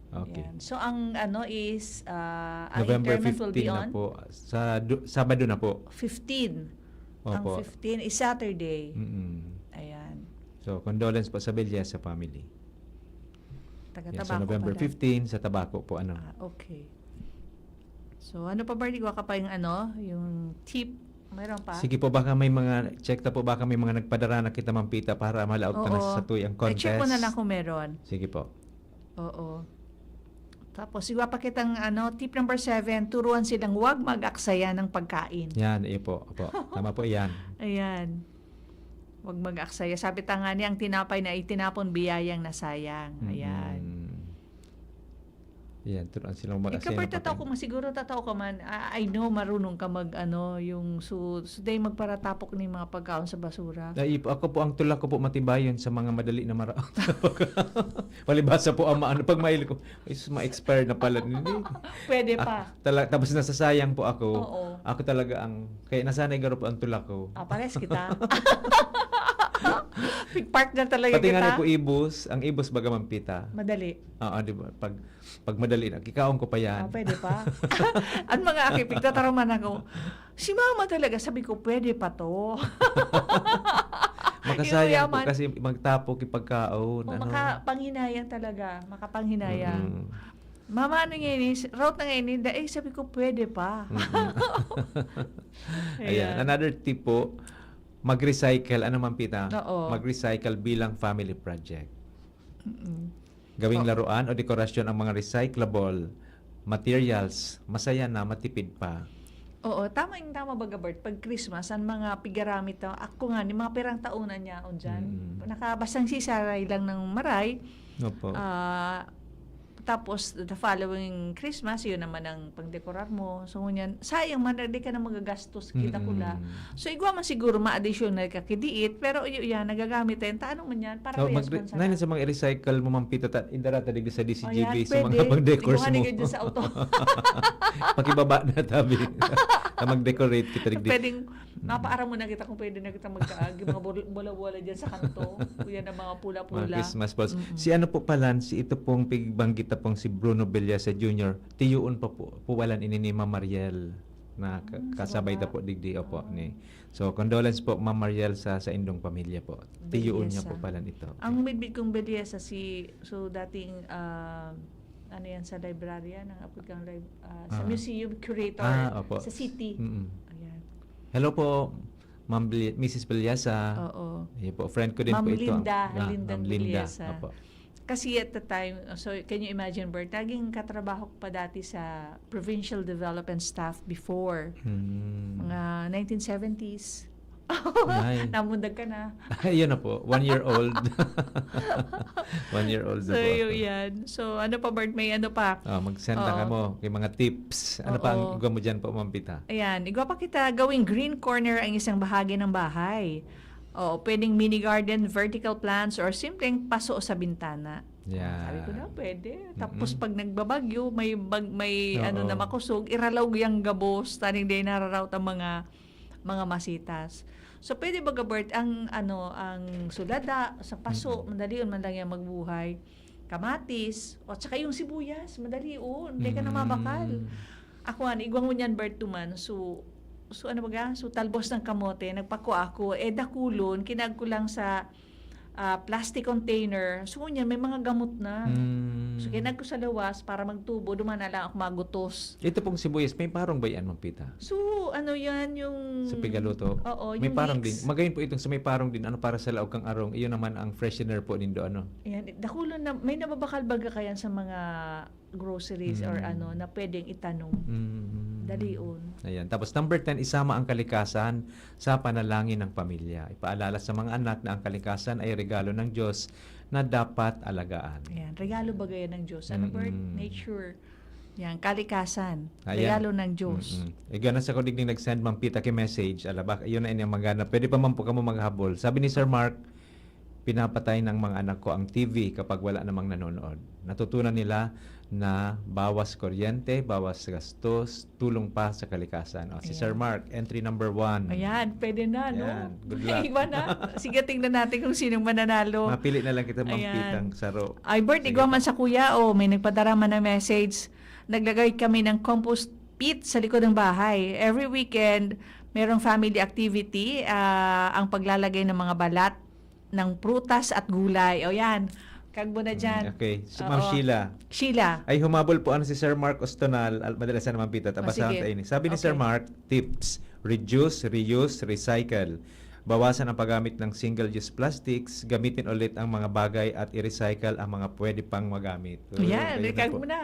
Okay. Ayan. So, ang ano is, ah, ang November interment will be fifteen na on po. Sa du-, Sabado na po. fifteen. Ang Opo. fifteen is Saturday. Mm-mm. Ayan. So, condolence po sa Belleza family. Taga Yes, so Tabaco November pala. fifteen sa Tabaco po, ano. Ah, okay. So, ano pa, Mardy? Wa ka pa yung ano, yung tip? Meron pa? Sige po, baka may mga, check ta po, baka may mga nagpadara na kita, Ma'am Pita, para malaog ta na Oo. sa tuyang contest. I-check mo na lang kung meron. Sige po. Oo. Tapos, iwa pa kitang, ano, tip number seven, turuan silang wag mag-aksaya ng pagkain. Yan, iyo po. Opo. Tama po yan. Ayan. Wag mag-aksaya. Sabi ta nga ni, ang tinapay na itinapon, biyayang nasayang. Ayan. Mm-mm. Yan, turuan silang Ikaw, mag-aksaya ng Bert, tatao pagkain. ko man, siguro tatao ka man. Ah, I know, marunong ka mag, ano, yung su-, suday magparatapok ni mga pagkaon sa basura. Ay, ipo-, ako po, ang tulak ko po, matibayon sa mga madali na maraot. Palibhasa po, ang maano, pag mahilig ko, "Ay, sus, ma-expire na pala." Hindi. Pwede Ah, pa. tala-, tapos nasasayang po ako. Oo. Ako talaga ang, kaya nasanay garo po ang tulak ko. Ah, pares kita. Big partner talaga Pati nga kita. na po ibos, ang ibos baga, Ma'am Pita. Madali. Oo, di ba? Pag, pag madali na, kikaon ko pa yan. Ah, pwede pa. Ang mga aki, pigtataraman ako. Si mama talaga, sabi ko, "Pwede pa to." Makasayang Yung po yaman. kasi magtapok yung pagkaon, O, ano. makapanghinayang talaga, makapanghinayang. Mm-mm. "Mama, ano nga ini? Route na nga ini?" "Dai," sabi ko, "pwede pa." Mm-mm. Ayan, Ayan. another tip po, mag-recycle. Ano, Ma'am Pita? Oo. Mag-recycle bilang family project. Mm-mm. Gawing Oh. laruan o dekorasyon ang mga recyclable materials. Masaya na, matipid pa. Oo, tama yung tama baga, Bert. Pag Christmas, ang mga pigaramit na, ako nga, ni mga pirang taon na niya, o dyan, Mm. naka-, bastang sisaray lang ng maray. Opo. Ah, tapos, the following Christmas, yun naman ang pagdekorar mo. So, ngunyan, sayang man, di ka na magagastos, kita ko la. Mm-mm. So, igwa man siguro, ma-additional ka kidiit, pero iyo yan, nagagamit yan. Ta, ano man yan, para So, kaya mag-re-, sponsor nani na. sa mga i-recycle mo, Ma'am Pita, ta, idara ta digdi sa O, D C G B, yan, sa pwede. mga pang-decors Iguha ni mo. ka dyan sa auto. Pakibaba na, tabi. Ta mag-decorate kita digdi. Pwedeng, Mm. mapaaram mo na kita kung pwede na kita magkaagi, mga bul-, bola-bola dyan sa kanto. Kuya na mga Mga pula-pula. Christmas balls. Mm-mm. Si ano po pala, si ito pong pigbanggit na pong si Bruno Belleza Junior, tiyuon pa po, po walan ini ni Ma'am Mariel na ka-, Ah, sa kasabay baba. na po digdi, opo, Ah. ni. So, condolence po, Ma'am Mariel, sa, sa indong pamilya po. Tiyuon niya Belleza. po pala nito. Ang midbid kong Belleza, si, so, dating, ah, ano yan, sa librarian, ang apod kang lib-, ah, sa Ah. museum curator Ah, opo. sa city. Mm-mm. Ayan. Hello po, Ma'am Bel-, Missus Belleza. Oo. Ayun po, friend ko din Ma'am po ito. Linda, Ah, Lindang Ma'am Linda. Belleza. Opo. Kasi at the time, so, can you imagine, Bert? Naging katrabaho ko pa dati sa provincial development staff before. Hmm. Mga nineteen seventies. Ay. Namundag ka na. Ayun na po, one year old. One year old na So, po yun ako. yan. So, ano pa, Bert? May ano pa? Ah, mag-send na Oo. kamo kay mga tips. Ano pa ang Oo. igwa mo dyan po, Ma'am Pita? Ayan, igwa pa kita gawing green corner ang isang bahagi ng bahay. Oo, pwedeng mini garden, vertical plants, or simpleng paso sa bintana. Yan. Sabi ko na, pwede. Tapos Mm-mm. pag nagbabagyo, may bag-, may Oo. ano na makusog, iralaw yang gabos, taning day nararaot ang mga, mga masitas. So, pwede ba, Gabert, ang, ano, ang sulada, sa paso, Mm-mm. madali yun, man lang yan magbuhay. Kamatis, o, at saka yung sibuyas, madali yun, hindi ka na Mm. mabakal. Ako, ano, igwa ngunyan, Bert, tuman. So, so, ano baga? So, talbos ng kamote, nagpakua ako. Eh, dakulon, kinag ko lang sa, ah, plastic container. So, ngunyan, may mga gamot na. Mm. So, kinag ko sa lawas para magtubo, duman na lang ako magutos. Ito pong sibuyas, may parong ba yan, Ma'am Pita? So, ano yan, yung Sa pigaluto? Oo, May yung parong Vicks. din. Magayon po itong sa may parong din, ano, para sa laog kang arong. Iyon naman ang freshener po nindo, ano? Yan, dakulon na, may nababakal baga kayan sa mga groceries or Mm. ano, na pwedeng itanom. Mm. Dalion. Ayan. Tapos number ten, isama ang kalikasan sa panalangin ng pamilya. Ipaalala sa mga anak na ang kalikasan ay regalo ng Diyos na dapat alagaan. Ayan. Regalo ba gaya ng Diyos? Ano, Bert? Mm-mm. Nature. Yan. Kalikasan. Ayan. Regalo ng Diyos. Mm-mm. Igana sa ko digding nag-send, Ma'am Pita, ki message. Alabak, yun na ini ang magana. Pwede pa man po kamo maghabol. Sabi ni Sir Mark, "Pinapatay ng mga anak ko ang T V kapag wala namang nanonood. Natutunan nila na bawas kuryente, bawas gastos, tulong pa sa kalikasan." O, si Ayan. Sir Mark, entry number one. Ayan, pwede na, no? Ayan, good May luck. iba na. Sige, tingnan natin kung sinong mananalo. Mapili na lang kita, Ma'am Ayan. Pitang Saro. Ay, Bert, Sige igwa po. man sa kuya, oh, may nagpadara man ng message. Naglagay kami ng compost pit sa likod ng bahay. Every weekend, merong family activity, ah, ang paglalagay ng mga balat ng prutas at gulay. O yan, kagbo na dyan. Mm, okay. Si Ma'am Oo. Sheila. Sheila. Ay, humabol po ano si Sir Mark Ostonal, al-, madala sa naman pita, Oh, tabasahan sige. tayo ni. Sabi ni Sir Okay. Mark, tips, reduce, reuse, recycle. Bawasan ang paggamit ng single-use plastics, gamitin ulit ang mga bagay at i-recycle ang mga pwede pang magamit. Oh, Ayan, ayun na recycle po. mo na.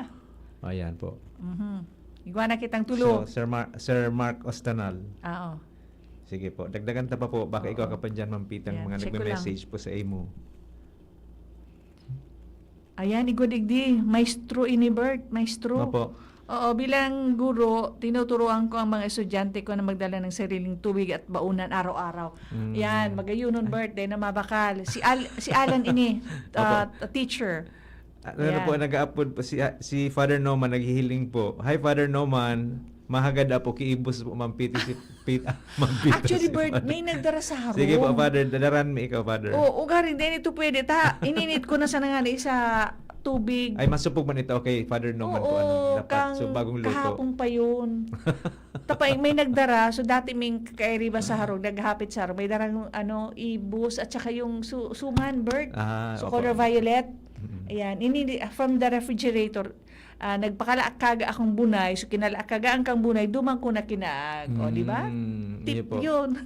Ayan po. Mhm. Igwa na kitang tulo. So, Sir Mar-, Sir Mark Ostanal. Ah, oo. Sige po. Dagdagan ta pa po. Baka Oo. ikaw ka pa dyan, Ma'am Pitang, Ayan, mga check ko lang. nagme-message po sa imo. Ayan, igwa digdi. Maestro ini, Bert. Maestro. Opo. Oo, bilang guro, tinuturuan ko ang mga estudyante ko na magdala ng sariling tubig at baunan araw-araw. Mm. Yan, magayunon, Ay. Bert, dahil na mabakal. Si Al-, si Alan ini, Opo. ah, t-, teacher. Ah, ano Yan. po, nag-aapod po si, ah, si Father Norman, naghihiling po. "Hi, Father Norman. Mahagad apo, kiibos po, Ma'am Piti si Pit-, Ma'am Piti Actually, si Bert, Father." may nagdara sa harong. Sige po, Father. Dadaran mi ikaw, Father. Oo, ugaring din ito pwede. Ta, ininit ko na sana nga na isa tubig. Ay, masupog man ito. Okay, Father Norman po, Oo, ano, dapat. kang So, bagong luto. kahapon pa yun. Tapay, may nagdara. So, dati may kairiba sa harong, naghapit sa harong. May darang, ano, ibos at saka yung su-, suman, Bert. Ah, So, opo. color violet. Mm-mm. Ayan. Ini, from the refrigerator, ah, nagpakalaakaga akong bunay. So, kinalaakagaan kang bunay, duman ko na kinaag. O, di ba? Mm, Tip iyo po. yun.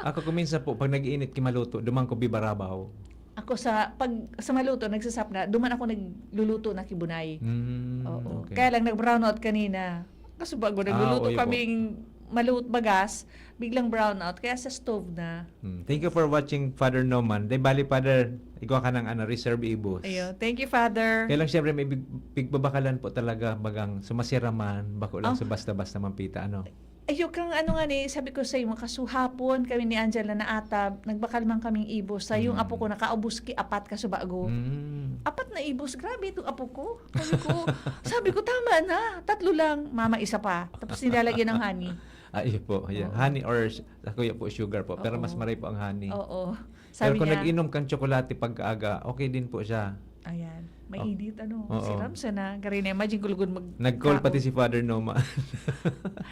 Ako, kung minsan po, pag nag-iinit, kimaluto, duman ko bibarabaw. Ako sa, pag sa maluto, nagsasap na, duman ako nagluluto na kibunay. Mm, Oo. okay. Kaya lang, nag-brownout kanina. Kasi bago Ah, nagluluto oy po. kaming maluto, bagas, biglang brownout. Kaya sa stove na. Hmm. Thank you for watching, Father Norman. Di bali, Father, igwa ka ng, ano, reserve ibos. Ayun. Thank you, Father. Kaya lang, syempre, may big-, pigbabakalan po talaga, bagang sumasira man, bako lang Oh. sa basta-basta mampita, ano? Ayun, kang ano nga ni, sabi ko sa imo, kasuhapon kami ni Angela na atab, nagbakal man kaming ibos. Sa yung Mm. apo ko, nakaubos ki apat ka subago. Mm. Apat na ibos, grabe itong apo ko. Sabi ko, sabi ko, "Tama na, tatlo lang." Mama, isa pa. Tapos nilalagyan ng honey. Ah, iyo po, yeah. Oo. Honey or s-, sa kuya po, sugar po. Pero mas Oo. maray po ang honey. Oo. Pero Sabi kung niya nag-inom kang tsokolate pagkaaga, okay din po siya. Ayan. Oh. Mainit, ano? Oo. Si Ramsa na. Gari na, imagine ko lugod mag-, Nag-call kao. pati si Father Noma.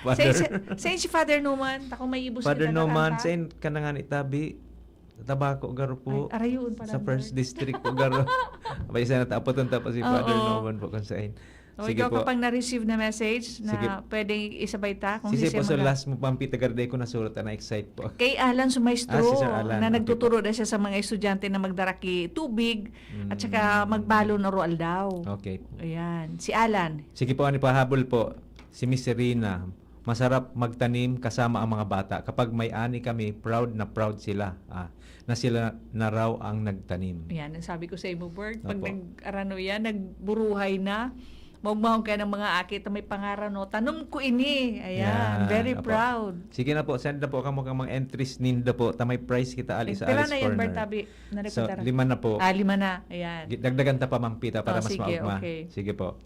Father. Say, say, say si Father Noma, tako may ibos Father kita Noma, nakanta. Sain ka na nga ni Tabi? Tabako, garo po. Ay, arayoon pala, Sa Lord. first district po, garo. Abay, isa na tapoton tapos si Father Oo. Noma po kung sain. O, Sige ikaw po. kapag na-receive na message na Sige. pwedeng isabay ta, kung Sisay sisay po, so mga last mo, Pampita, garday ko nasurot, na-excite po. Kay Alan Sumaestro, Ah, si Sir Alan. na Okay nagtuturo po. na siya sa mga estudyante na magdara ki tubig at saka Mm. magbalon aro aldaw. Okay po. Ayan. Si Alan. Sige po, ano pa, habol po? Si Miss Serena, "Masarap magtanim kasama ang mga bata. Kapag may ani kami, proud na proud sila, ah, na sila na raw ang nagtanim." Ayan, ang sabi ko sa imo, Bert, pag Opo. nag-, arano yan, nagburuhay na, maugmahon ka ng mga aki, ta may pangaran, no? "Tanom ko ini." Ayan, Yan, very opo. proud. Sige na po, send na po kamo kang mga entries ninda po. Ta may prize kita, ali Ay, sa pila Alice na yan, Corner. Bert, tabi? Na So, repetara? lima na po. Ah, lima na. Ayan. Gi-, dagdagan ta pa, Ma'am Pita, para Oh, mas sige, maugma. okay. Sige po.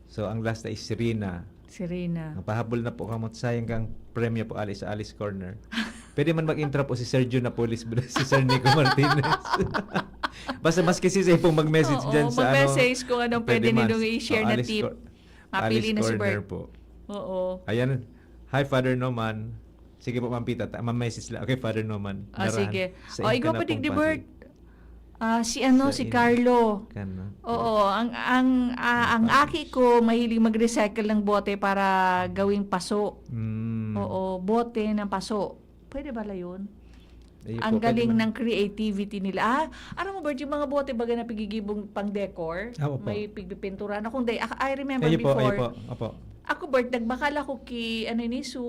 So, ang last na is si Rina. Si Rina. Napahabol na po kamo, sayang kang premyo po, ali sa Alice Corner. Pwede man mag-intro po si Sergio Napoles, si Sir Nico Martinez. Basta maski si Zay pong mag-message Oo, dyan sa ano, mag-message kung anong pwede pwede man. nindong i-share Oh, na Alice tip. Cor-, Mapili Alice na si Corner Bert. po. Oo. Ayan. Hi, Father Noman. Sige po, Ma'am Pita, ta-, ma-message lang. Okay, Father Norman. Ah, Narahan. Sige. Sa O, in igwa ka pa na digdi, pong Bert. pati. Ah, si ano, Sa si in Carlo. Ka na. Oo, ang ang ah, ang Pati. aki ko mahilig mag-recycle ng bote para gawing paso. Mm. Oo, bote ng paso. Pwede bala yun? Ayun Ang po, pwede galing na. ng creativity nila. Ah, aram mo, Bert, yung mga bote baga na pigigibong pang decor, Ah, opo. May pigpipintura na. Kung day, I remember Ayun po, before, ayun po. Opo. Ako, Bert, nagbakal ako ki, ano ini, su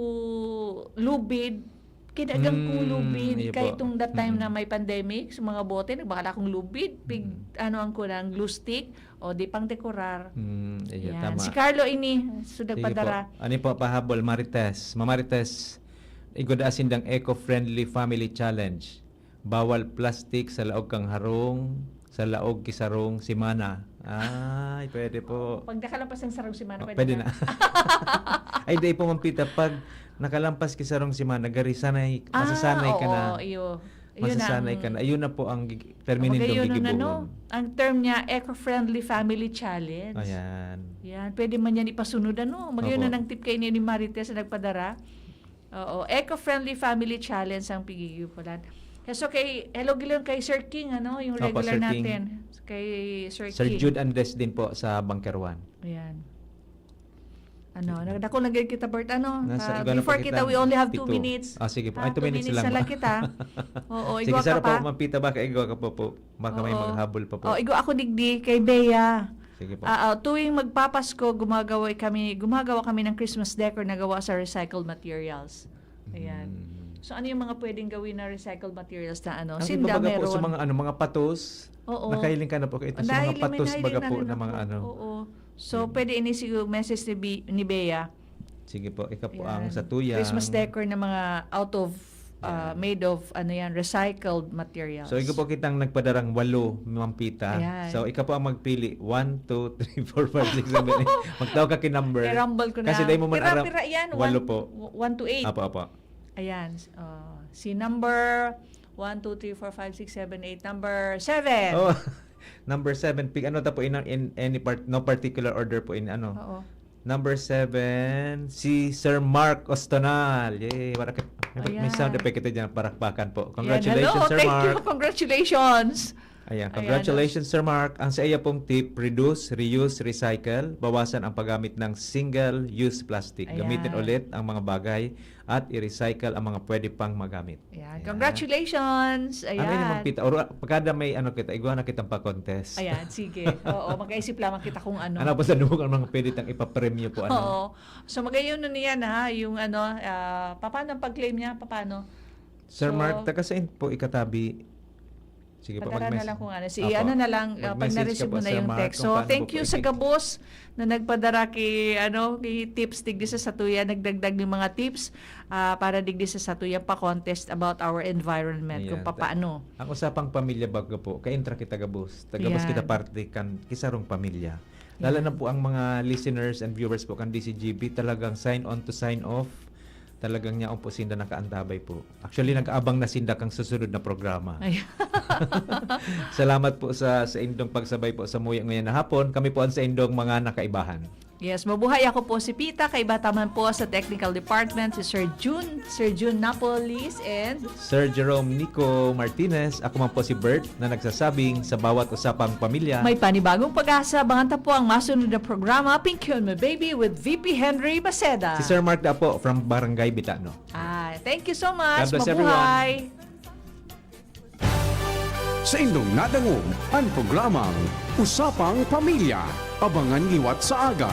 lubid. Kinagang ko Mm, lubid. ayun Kahit po. itong that time Mm. na may pandemic, sa mga bote, nagbakal akong lubid. Pig, Mm. ano ang kunang glue stick, o di pang dekorar. Mm, ayun, Yan. tama. Si Carlo ini, so Sige nagpadara. Po. Ano po, pahabol, Marites? Mamarites, igwa daa sindang eco-friendly family challenge. Bawal plastic sa laog kan harong, sa laog ki sarong semana. Ay, pwede po. Pag nakalampas ng sarong semana, Oh, pwede, pwede na. na. Ay, di po, Ma'am Pita. Pag nakalampas ki sarong semana, gari sanay, Ah, masasanay ka oo, na. iyo. Yun Masasanay ang, ka na. Ayun na po ang gig-, termino Kumbaga, nitong yun ang ano, gigibuhon. Ang term niya, eco-friendly family challenge. Ayan. Yan, pwede man yan ipasunod, ano? Mag-, yun Opo. na ng tip kayo ni Marites na nagpadara. Oo, eco-friendly family challenge ang pigigipulan. So, kay, hello, gilong kay Sir King, ano? Yung Opo, regular Sir King. Natin. Kay Sir, Sir King. Jude Andes din po sa Bunker One. Ayan. Ano, nagdako lang kita, Bert, ano? Nasa Ah, igwa na po before kita, kita, we only have two pito. minutes. Ah, sige po. Ah, Ay, two two minutes minutes lang na lang ba? kita. Oo, Sige, igwa sir ka po, pa. Ma'am Pita, baka igwa ka po po. Baka may Oo. maghabol pa po. Oh, igwa ako digdi kay Bea. Sige po. Ah, ah, tuwing magpapasko, gumagawa kami, gumagawa kami ng Christmas decor na gawa sa recycled materials. Ayan. Mm. So, ano yung mga pwedeng gawin na recycled materials na ano? Ang Sinda, iba baga po meron. Sa mga ano, mga patos, Oo. nakahiling ka na po ito sa mga Nahiling, may patos baga nahiling na po rin na mga ako. ano. Oo. So, Yun. Pwede ini siguro message ni, Bi- ni Bea. Sige po, ika po ang Ayan. sa tuyang. Christmas decor na mga out of, uh, Ayan. made of, ano yan, recycled materials. So, ika po kitang nagpadarang walo, Ma'am Pita. Ayan. So, ika po ang magpili. One, two, three, four, five, six, seven, eight. Magtawag ka ki number. I-rumble ko na. Kasi dahil mo man Pira, aram, pira yan? walo One, po. one to eight. Apo, apo. Ayan. Uh, si number one, two, three, four, five, six, seven, eight. Number seven. Oh, number seven. Pick, ano ta po, in, in any part, no particular order po in ano. Oo. Number seven, si Sir Mark Ostonal. Yay! Wala ka, may, may Ayan. sound effect kita dyan. Parakpakan po. Ayan. Congratulations, Hello, Sir thank Mark. You. Congratulations. Ayan, Ayan, congratulations, Sir Mark. Ang sa iya pong tip, reduce, reuse, recycle, bawasan ang paggamit ng single-use plastic. Gamitin Ayan. Ulit ang mga bagay at i-recycle ang mga pwede pang magamit. Ayan. Ayan. Congratulations. Ayan. Ano yun, Ma'am Pita? Or, pagkada may ano kita, igwa na kitang pa-contest. Ayan, sige. Oo, mag-isip lamang kita kung ano. Ano po sa dugo ang mga pwede tang ipapremyo po? Ano? Oo. So, magayon na niyan, ha, yung ano, ah, paano ang pag-claim niya? Paano? Sir So, Mark, taga saan po ikatabi? Sige po, Padara na mag-mes- lang kung ano. Si Apo. ano na lang, uh, pag Mag-message na-receive ka po, mo na Sir yung Mark, text. kung So, paano thank po you sa i- gabos na nagpadara ki, ano, ki tips digdi sa satuya, nagdagdag ng mga tips ah, para digdi sa satuya pa-contest about our environment, kung Ayan. papaano. Ang usapang pamilya baga po, kaintra kita gabos. Tagabos Ayan. Kita parte kan kisarong pamilya. Lalo Ayan. Na po ang mga listeners and viewers po kan D C G B, talagang sign on to sign off. Talagang niyaon po sinda nakaantabay po. Actually, nag-aabang na sinda kang susunod na programa. Ay. Salamat po sa, sa indong pagsabay po sa Muya Ngayon na Hapon. Kami po ang sa indong mga nakaibahan. Yes, mabuhay, ako po si Pita. Kaiba taman po sa technical department, si Sir Jun, Sir Jun Napolis and Sir Jerome Nico Martinez. Ako man po si Bert na nagsasabing sa bawat usapang pamilya. May panibagong pag-asa. Abangan ta po ang masunod na programa, Pingkion Mo Baby with V P Henry Maceda. Si Sir Mark da po from Barangay Bitano. Ah, thank you so much. God bless Mabuhay. Everyone. Sa indong nadangog an programang Usapang Pamilya. Abangan liwat sa aga,